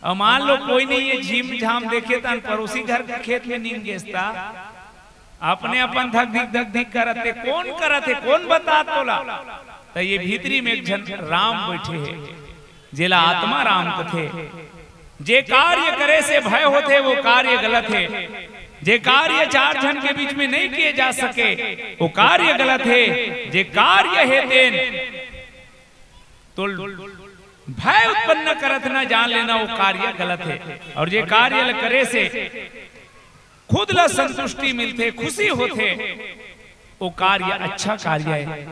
अउ मान लो कोई नहीं हे, झीम झाम देखे तहन परोसी घर के खेत में नींद गेस त, अपने अपन धक धिक धक धिक करत हे, कौन करत हे, कौन बतात तोला? त ये भीतरी में एक झन राम बैठे हे, जेला आत्मा राम कथे। जे कार्य करे से भय होथे, वो कार्य गलत हे। जे कार्य चार झन के बीच में नहीं किए जा सके, वो कार्य गलत हे। जे कार्य हे तेन तो भय उत्पन्न करत ना जान लेना, वो कार्य गलत हे। और जे कार्य ल करे से खुद ला संतुष्टि मिलथे, खुशी होथे, वो कार्य अच्छा कार्य हे।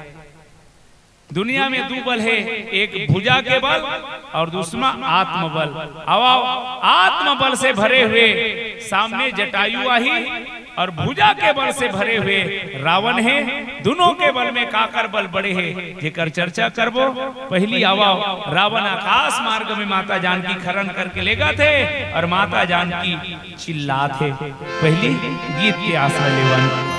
दुनिया में दू बल हे, एक भुजा के बल और दूसरा आत्मबल। आओ, आओ, आत्मबल से भरे हुए सामने जटायु आही और भुजा के बल से भरे हुए रावण हे। दोनों के बल में काकर बल बड़े हे, जेकर चर्चा करबो। पहली आवा, रावण आकाश मार्ग में माता जानकी के हरण करके लेगथे और माता जानकी चिल्लाथे। पहली गीत के आसरा लेवन।